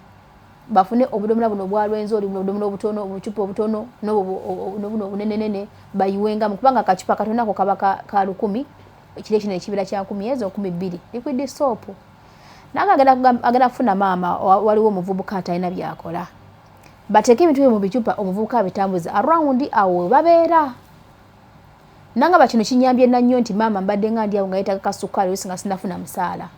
bafune obudomola buno obwalwenzi oli buno obudomola obutono, obucupa obutono nobuno obunenenene, bayiwengamu, kubanga akacupa katono ako kaba ka 1000, ekiro ekinene ekibeera kya 1000 ezo 2000 liquid soap. Nange agenda kufuna maama, waliwo omuvubuka atalina byakola, bateeke ebintu ebyo mu bicupa, omuvubuka abitambuza around awo we babeera. Nangamba, "Kino kinyambye nannyo nti maama mbadde nga ndi awo nga yeetaaga kasukaali oluusi nga sinafuna musaala.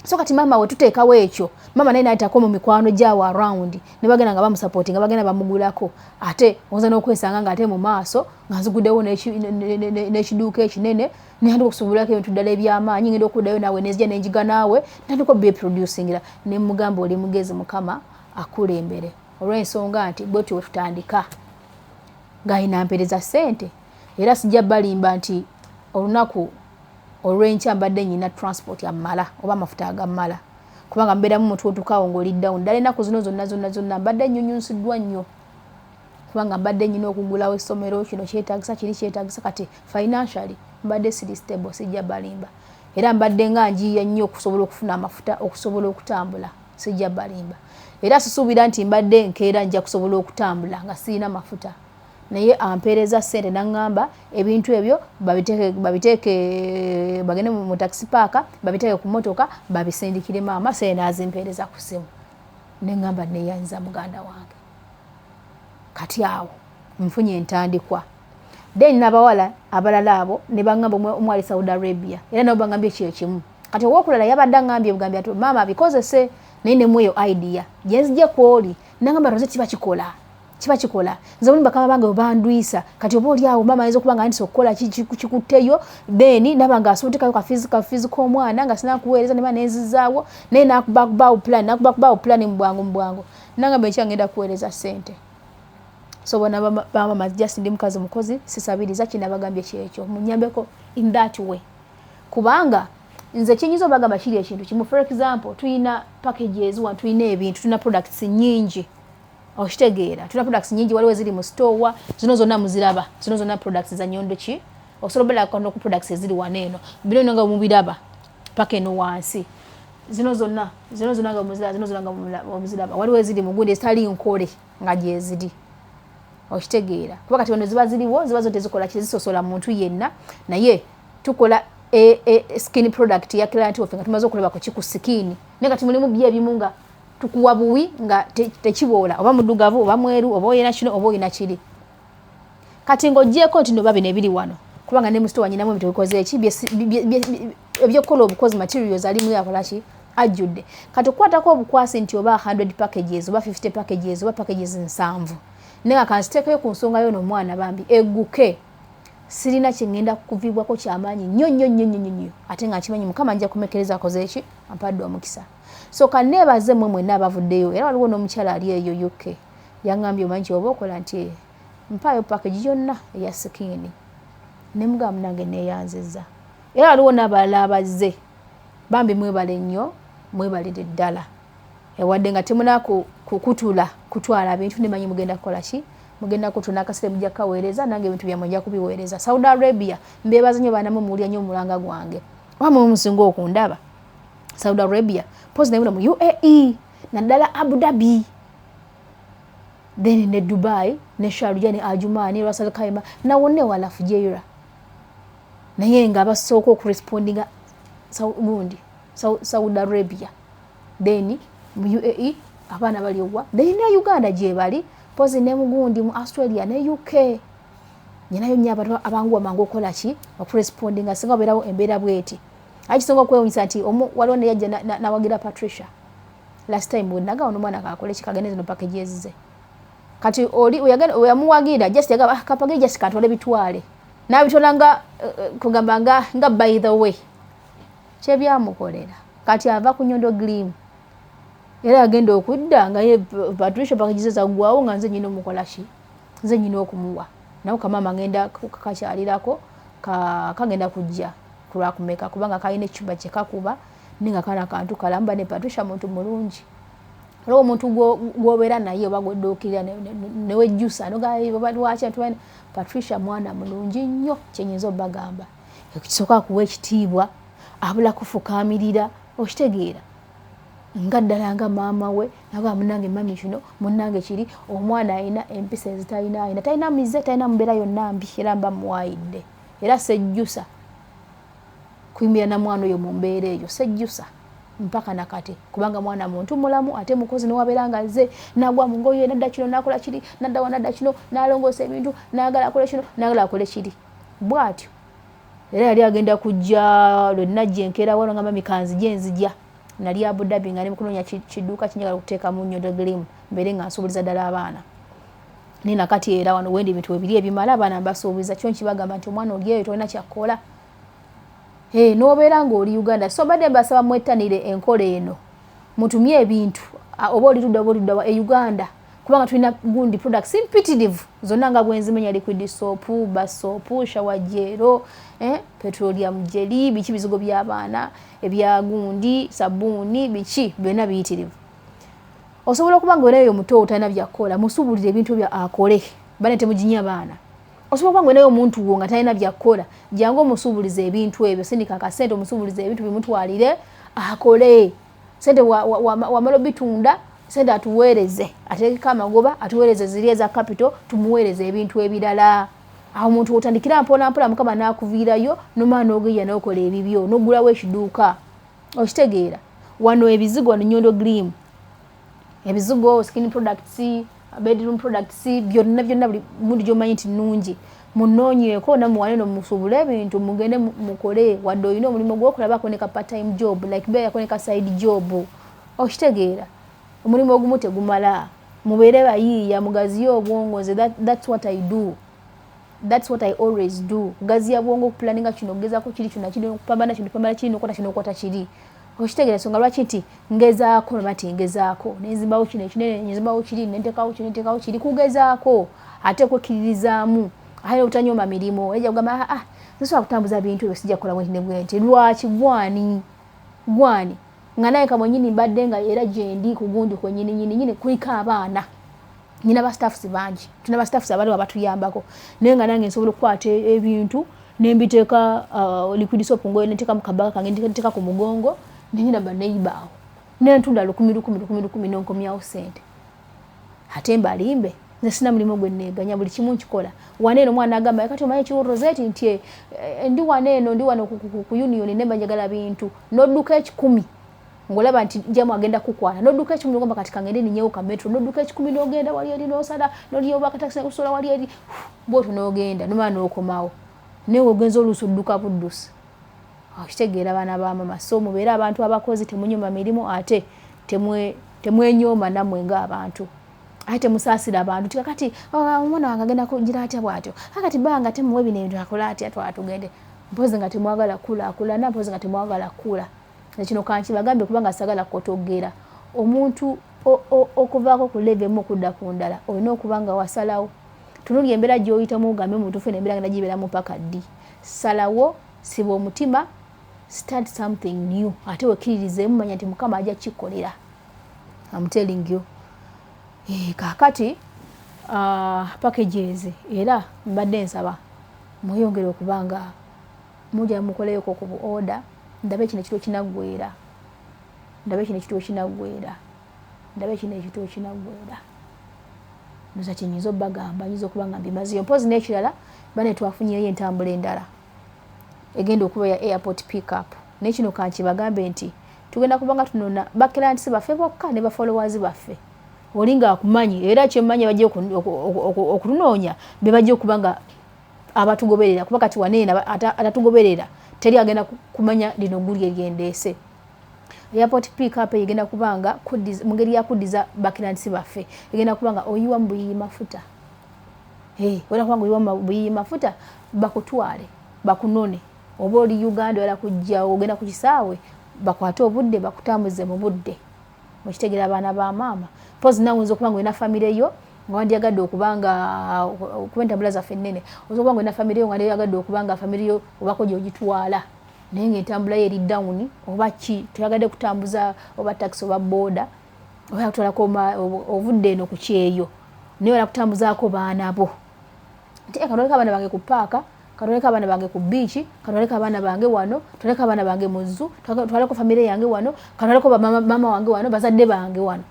So kati maama we tuteekawo ekyo, maama naye nayitako mu mikwano gyawo around ne bagenda nga bamusapoti, nga bagenda bamugulako. Ate oyinza n'okwesanga nga ate mu maaso nga nziguddewo n'ekiduuka ekinene, nentandika okusobolako ebintu ddala ebyamaanyi, ngenda okuddayo naawe nenzija nenjiga naawe ntandika obyeproducingira." Ne mugamba, "Oli mugezi, Mukama akulembere." Olw'ensonga nti bwetyo bwe tutandika ng'alina mpereza ssente. Era sijja balimba nti olunaku olw'enkya mbadde nyina transport ammala oba amafuta agammala, kubanga mbeeramu mutuutukawo ng'oli down ddala. Ennaku zino zonna zonna zonna mbadde nnyunyunsiddwa nnyo, kubanga mbadde nyina okugulawo essomero, kino kyetagisa, kiri kyetagisa. Kati financially mbadde siri stable, sijja balimba. Era mbadde nga njiiya nnyo okusobola okufuna amafuta okusobola okutambula, sijja balimba. Era sisuubira nti mbadde nkeera nja kusobola okutambula nga sirina mafuta. Naye ampeereza ssente, naŋŋamba ebintu ebyo babiteeke, bagende mu taxi park babiteeke ku motoka babisindikire maama. Sente nazimpeereza ku ssimu, neŋŋamba, "Neyanza muganda wange." Kati awo nfunye entandikwa. Then n'abawala abalala abo ne baŋŋamba, omu ali Saudi Arabia, era nabo baŋŋambye kyekimu. Kati owokulala yabadde aŋŋambye bugambye ati maama abikozese, naye nemueyo idea gyenzijje kwoli. Naŋŋamba, "Roze, kiba kikola, kiba kikola. Nze buli bakama bange webandwisa, kati oba oli awo maama ayinza okuba nga ndisa okukola kikutteyo, then naba nga asobola otekayo kafizi k'omwana nga sina kuweereza neba nenzizaawo, naye nakubakubawo plan, nakubakubawo plan mu bwangu mu bwangu." Nangamba, "Enkya ngenda kuweereza ssente." So bona bamama, just ndi mukazi mukozi, sisabiriza. Kinabagambye kyekyo, munyambeko in that way, kubanga Nze kyenyinza obagamba kiri ekintu kimu. For example, tulina packages wano, tulina ebintu, tulina products nyingi, okitegeera? Tulina products nyingi, waliwo eziri mu store, zino zonna muziraba, zino zonna products za Nyondo. Ki osobola obalako ku products eziri wano eno, bino bino nga mubiraba paka eno wansi, zino zonna, zino zonna nga muziraba, zino zonna nga muziraba. Waliwo eziri mu gundi ezitali nkole nga gyeziri, okitegeera? Kuba kati wano ziba ziriwo, ziba zo tezikola kizisosola muntu yenna, naye tukola skin product ya client waffe nga tumaze okulaba ku ki ku skin. Naye kati mulimu byo ebimu nga tukuwa buwi nga tekiboola, oba muddugavu oba mweru oba oyina kino oba oyina kiri. Kati ng'ogyeko nti noba bino ebiri wano, kubanga ne mu store nyinamu ebintu bikoze eki ebyokukola obukozi, materials alimu akola ki ajjudde. Kati okukwatako obukwasi nti oba 100 packages oba 50 packages oba packages 70, naye nga kanziteekeyo ku nsonga yo n'omwana bambi egguke, sirina kyeŋŋenda kuvibwako kyamaanyi nnyo nnyo nnyo nnyo nnyo, ate nga nkimanyi Mukama nja kumekereza akoze eki ampadde omukisa. So kaneebaze mmwe mwenna abavuddeyo. Era waliwo n'omukyala ali eyo UK yaŋŋambye, omanyi nti oba okola nti mpaayo package yonna eya skin, ne mugamba munange neeyanzizza. Era waliwo n'abalala abazze, bambi mwebale nnyo, mwebalire ddala. Ewadde nga temuna kukutula kutwala bintu, nemanyi mugenda kukola ki, mugenda kutula n'akasente mujja kukaweereza, nange ebintu byammwe nja kubiweereza. Saudi Arabia mbeebaza nnyo, baanamu muwulira nnyo omulanga gwange, oba mwe musinga okundaba Saudi Arabia, pozi naye mu UAE, naddala Abu Dhabi, then ne Dubai ne Sharjah ne Ajman ne Ras Al Khaimah, nawonna ewala Fujairah. Naye nga basooka okurespondinga gundi Saudi Arabia, then mu UAE abaana bali owa, then ne Uganda gyebali, pozi ne mugundi mu Australia ne UK nyinayo nnyo abantu abanguwa mangu okukola ki okurespondinga singa obeerawo embeera bweti. Aye kisinga okwewunyisa nti omu waliwo neyajja nawagira Patricia last time bwe nagawa n'omwana kakole kikagende zino packages ze. Kati oli weyamuwagira just yagamba, ah, kapage just katwale bitwale, n'abitwala nga kugamba nga by the way kyebyamukolera. Kati ava ku Nyondo Glim, era agenda okudda nga ye Patricia packages zaggwawo, nga nze nyina omukola ki, nze nyina okumuwa. Naye kamaama ngenda kakyalirako, kagenda kujja kulwakumeka, kubanga kalina ekyumba kyekakuba, naye nga kana kantu kalamu. Bane Patricia muntu mulungi. Olwo omuntu gwobeera naye oba gwedduukirira newejjusa lwaki. Patricia mwana mulungi nnyo, kyenyinza obbagamba. Ekisooka akuwa ekitiibwa, abula kufukaamirira, okitegeera? Nga ddala nga maama we naga, munange mami kino, munange kiri. Omwana alina empisa ezitalina, alina talina mize, talina mubeera yonna mbi, era mba muwaayidde. Era sejjusa kuyimirira na mwana oyo mu mbeera eyo, sejjusa mpaka nakati, kubanga mwana muntu mulamu ate mukozi. Newabeera nga azze nagwa mu ngoye, nadda kino, nakola kiri, naddawa, nadda kino, nalongoosa ebintu, nagala akole kino, nagala akole kiri, bw'atyo. Era yali agenda kujja lwe najja enkeera wano nga mami kanzije nzija. Nali Abu Dhabi nga ndi mukunoonya kidduuka kinjagala okuteekamu Nyondo Glim, mbeere nga nsuubuliza ddala abaana. Naye nakati era wano wendi ebintu webiri ebimala abaana mbasuubiza. Kyo nkibagamba nti omwana oli eyo tolina kyakkola, n'obeera ng'oli Uganda. So mbadde mbasaba mwettanire enkola eno, mutumye ebintu oba oli ludda oba oludda wa e Uganda, kubanga tulina gundi products mpitirivu zonna nga bwenzimenya: liquid soap, bar soap, shower gel, petroleum jelly, biki, bizigo by'abaana ebya gundi, sabuuni, biki byonna biyitirivu. Osobola okuba nga onayo omuto talina byakukola, musuubulire ebintu bya akole, bane temuginya baana. Osobola okuba nga onayo omuntu wo nga talina byakukola, jangu omusuubulize ebintu ebyo, sindika akasente omusuubulize ebintu bimutwalire akole. Sente wamala obitunda, sente atuweereze, ateekeko amagoba, atuweereze ziri eza capital, tumuweereze ebintu ebirala. Awo omuntu otandikira mpola mpola, Mukama n'akuviirayo nomala n'ogeya n'okola ebibyo n'oggulawo ekiduuka, okitegeera? Wano ebizigo, wano Nyondo Glim, ebizigo, skin products, bedroom products, byonna byonna, buli mundi gyomanyi nti nnungi, munoonyeeko namuwane no musuubule ebintu, mugende mukole. Wadde olina omulimu gwokulabako ne ka part time job, like beerako ne ka side job, okitegeera? Omulimu ogumu tegumala. Mubeere bayiiya, mugaziye obwongo. Nze that's what I do, that's what I always do, kugaziya bwongo, okupulaninga kino, okugezako kiri, kino kiri, okupambana kino, okupambana kiri, nokwata kino, okwata kiri, okitegeera? Ensonga lwaki nti ngezaako, noba nti ngezaako nenzimbawo kino ekinene, nenzimbawo kiri, nentekawo kino, nentekawo kiri, kugezaako ate kwekkiririzaamu, ate obutanyoma mirimu. Ejja kugamba, ah, ah, Nsobola kutambuza bintu ebyo, sijja kukola bwenti ne bwenti. Lwaki gwani gwani nga naye kamwenyini mbadde nga era gyendi ku gundi kwenyini nyini nyini kuliko abaana, nyina ba staffs bangi, tulina ba staffs abaliwo abatuyambako, naye nga nange nsobola okukwata ebintu nembiteeka liquid soap ngoyo, nenteeka mu kabaga kange, nteeka ku mugongo, nenyina baneiba awo, nentunda 1000 1000 1000 1000, nonkomyawo sente. Ate mbalimbe, nze sina mulimu gwe neeganya, buli kimu nkikola. Wane eno omwana agamba, kati omanyi ekiriwo Rosette, nti ndi wane eno, ndi wano ku union, nemba njagala bintu, n'odduka 100 ng'olaba nti jamu agenda kukwata, n'odduka 100, nogamba kati kangende ninyewo ka metro, n'odduka 100, n'ogenda wali eri, n'osala n'olinya oba akatakisi nekusola wali eri bwotyo, n'ogenda nomala n'okomawo, naye ogenza oluusi odduka buddusi. Okitegeera, baana ba mama? So mubeere abantu abakozi, temunyoma mirimu, ate temwenyooma nammwe ng'abantu, ate temusaasira abantu ti kakati, oh, omwana wange agenda kugira atya bw'atyo, akati banga temuwe bino ebintu, akola atya, twala tugende. Mpozi nga temwagala kulaakulana, mpozi nga temwagala kula. Ekino kankibagambe kubanga sagala kotogera omuntu okuvaako ku level emu okudda ku ndala, olina okuba nga wasalawo. Tunulya embeera gy'oyitamu, ogambe mu butuufu eno embeera ngenda gibeeramu paka ddi? Salawo, siba omutima, start something new, ate wekkiririzeemu, manya nti Mukama ajja kukikkolera. I'm telling you. Kaakati packages era mbadde nsaba mweyongere okuba nga mujja mukoleyoko ku bu order, ndabe kino ekituo kinaggwera, ndabe kino ekituo kinaggwera, ndabe kino ekituo kinaggwera. Ndoza kyenyinza obbagamba, nyinza okuba nga mbimazeyo. Mpozi n'ekirala, bane twafunyeyo entambula endala egenda okuba ya airport pickup, naye kino kankibagambe nti tugenda kuba nga tunona ba clients baffe bokka ne ba followers baffe. Oli ng'akumanyi, era kyemmanyi bajja okutunoonya be bajja okuba nga abatugoberera, kuba kati waneena atatugoberera teri agenda kumanya lino guli eryendeese. Airport pickup eyo egenda kuba nga mu ngeri yakuddiza ba clients baffe, egenda kuba nga oyiwa mu buyiyi mafuta, ogenda kuba nga oyiwa mu buyiyi mafuta, bakutwale bakunone, oba oli Uganda oyala kujja ogenda ku kisaawe, bakwate obudde bakutambuze mu budde. Mukitegeera, abaana ba maama? Mpozi nawe oyinza okuba nga olina famire yo nga wandyagadde okuba nga, kuba entambula zaffe ennene, oyinza okuba nga olina famire yo nga wandyagadde okuba nga famire yo obako gyogitwala, naye nga entambula yo eri down oba ki, toyagadde kutambuza oba taxi oba boda, oba kutwalako ovudde eno ku kyeyo, naye oyala kutambuzaako baana bo nti katwaleko abaana bange ku paaka, katwaleko abaana bange ku beach, katwaleko abaana bange wano, twaleko abaana bange mu zoo, twaleko famire yange wano, katwaleko mama wange wano, bazadde bange wano,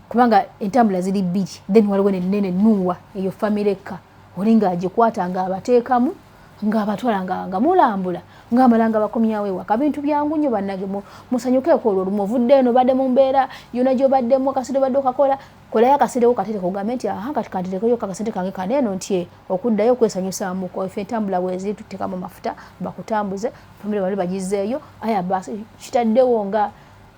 kubanga entambula ziri bbiri. Then waliwo nenene nuuwa eyo famire ekka, oli ng'agikwata ng'abateekamu ng'abatwala nga mulambula, ng'amala nga bakomyawo ewaka. Bintu byangu nnyo bannange, musanyukeeko olwo olumu. Ovudde eno, obadde mu mbeera yonna gy'obaddemu, akasente obadde okakola kolayo akasente ko katereka, ogambe nti aha, kati kanterekeyo akasente kange kaneeno nti okuddayo okwesanyusaamuko. Efe entambula bweziri, tuteekamu mafuta bakutambuze, famire bali bagizeeyo. Aya basi, kitaddewo nga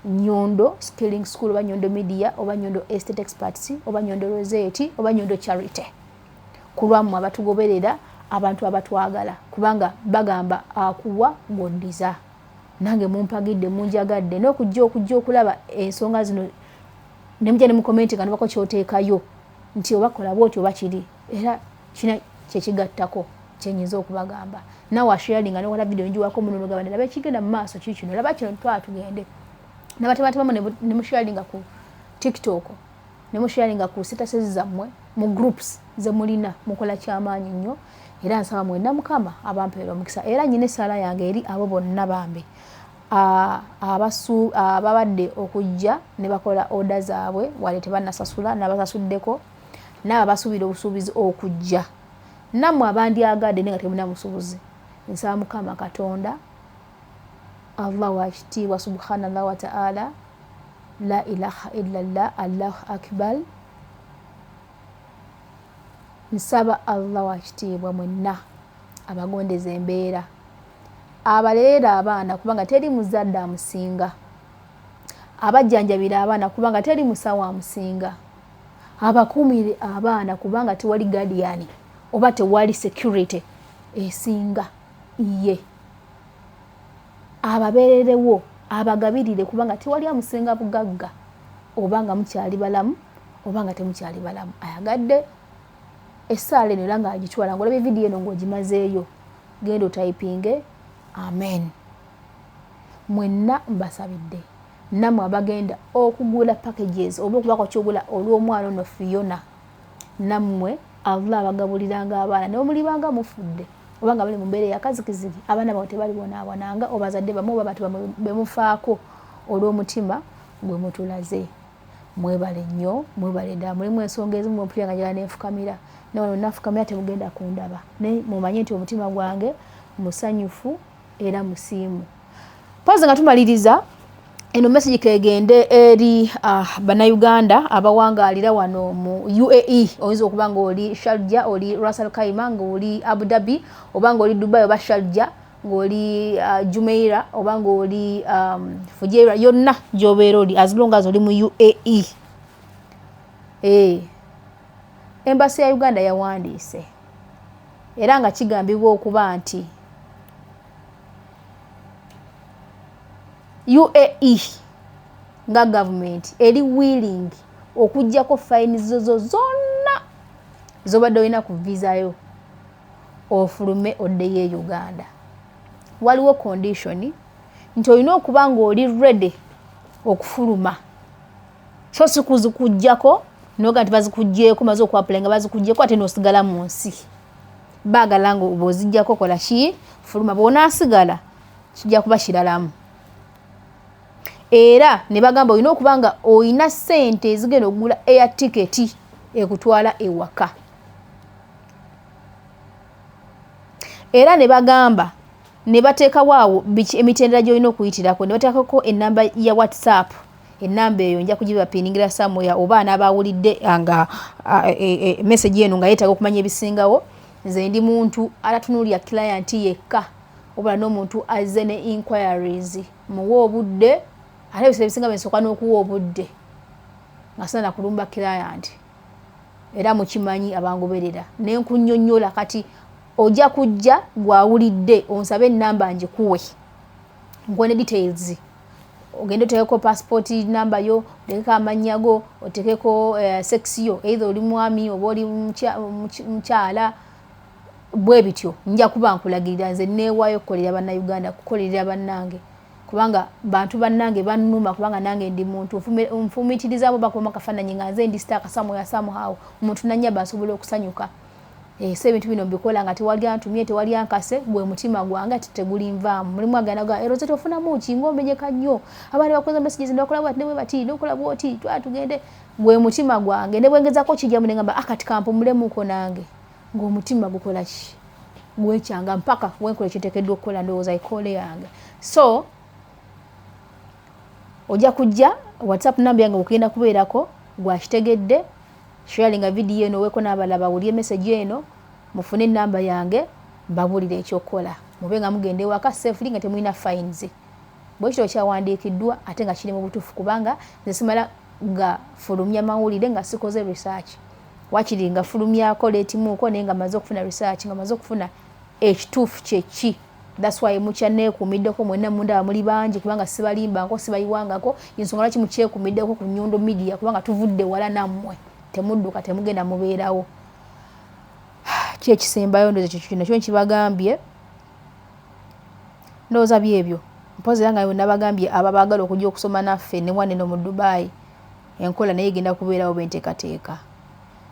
Nyondo Skilling School oba Nyondo Media oba Nyondo Estate Experts oba Nyondo Rosette oba Nyondo Charity, ku lwammwe abatugoberera, abantu abatwagala, kubanga bagamba akuwa gwoddiza. Nange mumpagidde, munjagadde n'okujja okujja okulaba ensonga zino, nemujja ne mukomenti nga nobako kyoteekayo nti oba kola bwoti oba kiri, era kina kyekigattako kyenyinza okubagamba. Nawe asharinga nokola video njiwako muno nogamba, laba ekigenda mu maaso kikino, laba kino, twala tugende nabatematemamu nemusharinga ku TikTok, nemusharinga ku statuses zammwe mu groups zemulina, mukola kyamaanyi nnyo. Era nsaba mwenna Mukama abampeera omukisa, era nyina essaala yange eri abo bonna bambi ababadde okujja ne bakola order zaabwe wadde tebannasasula, n'abasasuddeko, n'abo abasuubira obusuubizi okujja, nammwe abandyagadde naye nga temulina busobozi, nsaba Mukama Katonda Allah wakitiibwa subhanallah wa taala, la ilaha illallah, Allahu akbar. Nsaba Allah wakitiibwa mwenna abagondeza embeera, abaleera abaana kubanga teri muzadde amusinga, abajjanjabira abaana kubanga teri musawo amusinga, abakuumire abaana kubanga tewali guardian oba tewali security esinga ye, ababeererewo, abagabirire kubanga tewali amusinga bugagga, oba nga mukyali balamu oba nga temukyali balamu. Ayagadde essaala eno era ng'agitwala ng'olabye vidiyo eno ng'ogimazeeyo. Genda otayipinge amen. Mwenna mbasabidde, nammwe abagenda okugula packages oba okubako kyogula olw'omwana ono Fiona, nammwe Allah abagabuliranga abaana naye mulibanga mufudde oba nga bali mu mbeera eyakazikiziki, abaana bawe tebalibonaabonanga, oba bazadde bamwe oba bantu bamwe bemufaako olw'omutima gwe mutulaze. Mwebale nnyo, mwebale ddala. Mulimu ensonga ezimu mpulira nga njagala nenfukamira, naye wano nafukamira temugenda kundaba, naye mumanye nti omutima gwange musanyufu era musiimu. Pozi nga tumaliriza eno message kegende eri bannayuganda abawangaalira wano mu UAE. Oyinza okuba nga oli Sharjah, oli Ras Al Khaimah, nga oli Abu Dhabi, oba nga oli Dubai oba Sharjah, ng'oli Jumeirah oba ng'oli Fujairah, yonna gy'obeera oli as long as oli mu UAE. Embassy ya Uganda yawandiise era nga kigambibwa okuba nti UAE nga gavumenti eri willing okuggyako fine zo zonna z'obadde olina ku visa yo ofulume oddeyo e Uganda. Waliwo condition nti olina okuba ng'oli ready okufuluma, so si kuzikuggyako noga nti bazikuggyeeko, maze okuapplyinga bazikuggyeeko ate n'osigala mu nsi. Baagala nga bw'oziggyako kola ki, fuluma, bw'onaasigala kijja kuba kiralamu. Era ne bagamba olina okuba nga olina ssente ezigenda okugula air ticket ekutwala ewaka. Era ne bagamba ne bateekawo awo emitendera gy'olina okuyitirako, ne bateekako ennamba ya WhatsApp. Ennamba eyo nja kugibapiiningira somewhere, oba anaaba awulidde nga message eno nga yeetaaga okumanya ebisingawo. Nze ndi muntu atatunuulira client yekka, wabula n'omuntu azze ne inquiries muwe obudde, ate ebiseera ebisinga bensooka n'okuwa obudde nga sina nakulumba client. Era mukimanyi abangoberera ne nkunnyonnyola. Kati ojja kujja gwawulidde onsabe ennamba ngikuwe, nkuwe ne details, ogende oteekeko passport namba yo, oteekeko amannya go, oteekeko sex yo, either oli mwami oba oli mukyala, bwe bityo nja kuba nkulagirira. Nze neewaayo okukolerera Bannayuganda, kukolerera bannange, kubanga bantu bannange bannuma, kubanga nange ndi muntu nfumiitirizaamu bakubamu akafaananyi nga nze ndi stuck somewhere somehow, omuntu nannyamba nsobola okusanyuka. So ebintu bino mbikola nga tewali antumye, tewali ankase, gwe mutima gwange ati tegulinvaamu. Mulimu agenda ga ero ofunamu ki ng'omenyeka nnyo, abaana bakoza messages ne bakola bwati ne bwe bati nokola bwoti, twala tugende. Gwe mutima gwange ne bwengezako kijjamu ne ngamba akati ah, kampumulemuko nange, ng'omutima gukola ki, gwekyanga mpaka wenkola ekyenteekeddwa okukola. Ndowooza ikoole yange. So ojja kujja WhatsApp namba yange okugenda kubeerako gwakitegedde. Sharinga vidiyo eno weeko n'abalala bawulire message eno, mufune enamba yange mbabuulire ekyokukola, mube nga mugenda ewaka safely nga temulina fines. Bwe kityo kyawandiikiddwa ate nga kiri mu butuufu, kubanga nze simala nga fulumya mawulire nga sikoze research. Wakiri nga fulumyako leetimuuko, naye nga maze okufuna research, nga maze okufuna ekituufu kyeki. That's why mukyaneekuumiddeko mwenna mundaba muli bangi, kubanga sibalimbanko, sibayiwangako. Ensonga lwaki mukyekuumiddeko ku Nyondo Media, kubanga tuvudde wala nammwe, temudduka, temugenda, mubeerawo. Kyekisembayo ndowooza ekyo kino kyo nkibagambye, ndowooza byebyo. Mpozi era nga nabagambye abo abaagala okujja okusoma naffe ne waneno mu Dubai, enkola naye egenda kubeerawo benteekateeka.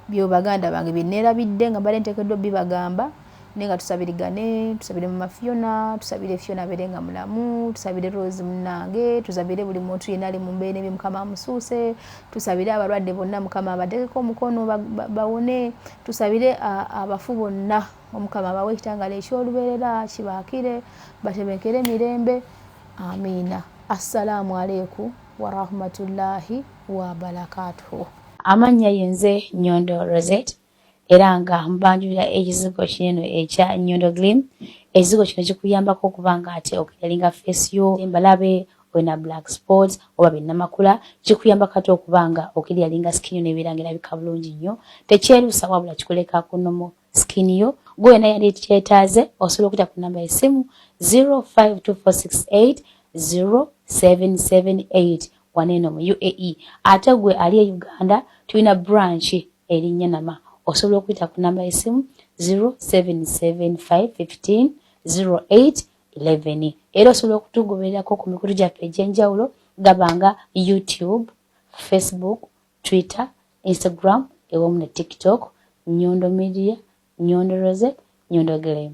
Byo baganda bange byeneerabidde nga mbadde nteekeddwa bibagamba, naye nga tusabirigane, tusabire mama Fiona, tusabire Fiona abeere nga mulamu, tusabire Rose munnange, tusabire buli muntu yenna ali mu mbeera embi, Mukama amusuuse, tusabire abalwadde bonna, Mukama abateekeko omukono bawone, tusabire abafu bonna, Omukama abawe ekitangala eky'olubeerera kibaakire, batebenkere mirembe. Amiina. Assalaamu aleikum warahmatullahi wabarakatuhu. Amannya yenze Nyondo Rosette, era nga mbanjulira ekizigo kineno ekya Nyondo Glim. Ekizigo kino kikuyambako okuba nga ate okiclearinga face yo, embalabe, olina black spots oba binnamakula, kikuyambako ate okuba nga okiclearinga skin yo nebeera nga erabika bulungi nnyo. Tekyerusa, wabula kikuleka ku normal skin yo. Gwe yena yali kyetaaze, osobola okuyita ku namba y'essimu 052468 0778 waneeno mu UAE. Ate gwe ali e Uganda, tulina branch eri Nyanama, osobola okuyita ku namba y'essimu 0775 15 08 11. Era osobola okutugobererako ku mikutu gyaffe egy'enjawulo gaba nga YouTube, Facebook, Twitter, Instagram ewamu ne TikTok, Nyondo Media, Nyondo Rosette, Nyondo Glam.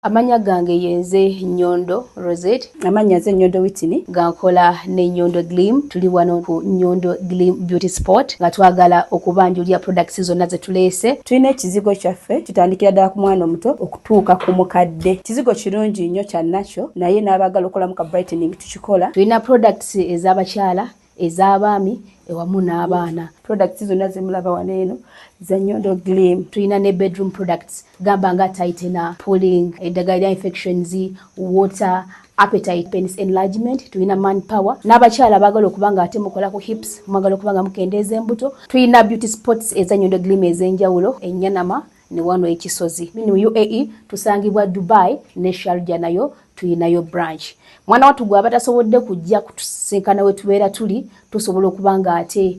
Amannya gange yenze Nyondo Rosette. Amannya nze Nyondo Witini. Nga nkola ne Nyondo Glim. Tuli wano ku Nyondo Glim Beauty Spot nga twagala okubanjulira products zonna ze tuleese. Tulina ekizigo kyaffe kitandikira ddala ku mwana omuto okutuuka ku mukadde. Kizigo kirungi nnyo kya nakyo, naye n'abaagala okukolamu ka brightening tukikola. Tulina products ez'abakyala, ez'abaami ewamu n'abaana. Products zonna zemulaba wano eno za Nyondo Glim. Tulina ne bedroom products gamba nga tightener, pulling, eddagala lya infections, water, appetite, penis enlargement. Tulina man power n'abakyala abaagala okuba nga ate mukola ku hips, mwagala okuba nga mukendeeza embuto. Tulina beauty spots eza Nyondo Glim ez'enjawulo enyanama ne wano ekisozi mini UAE tusangibwa Dubai ne Sharjah nayo tuyinayo branch. Mwana wattu gwe abatasobodde kujja kutusinkana we tubeera tuli, tusobola okuba nga ate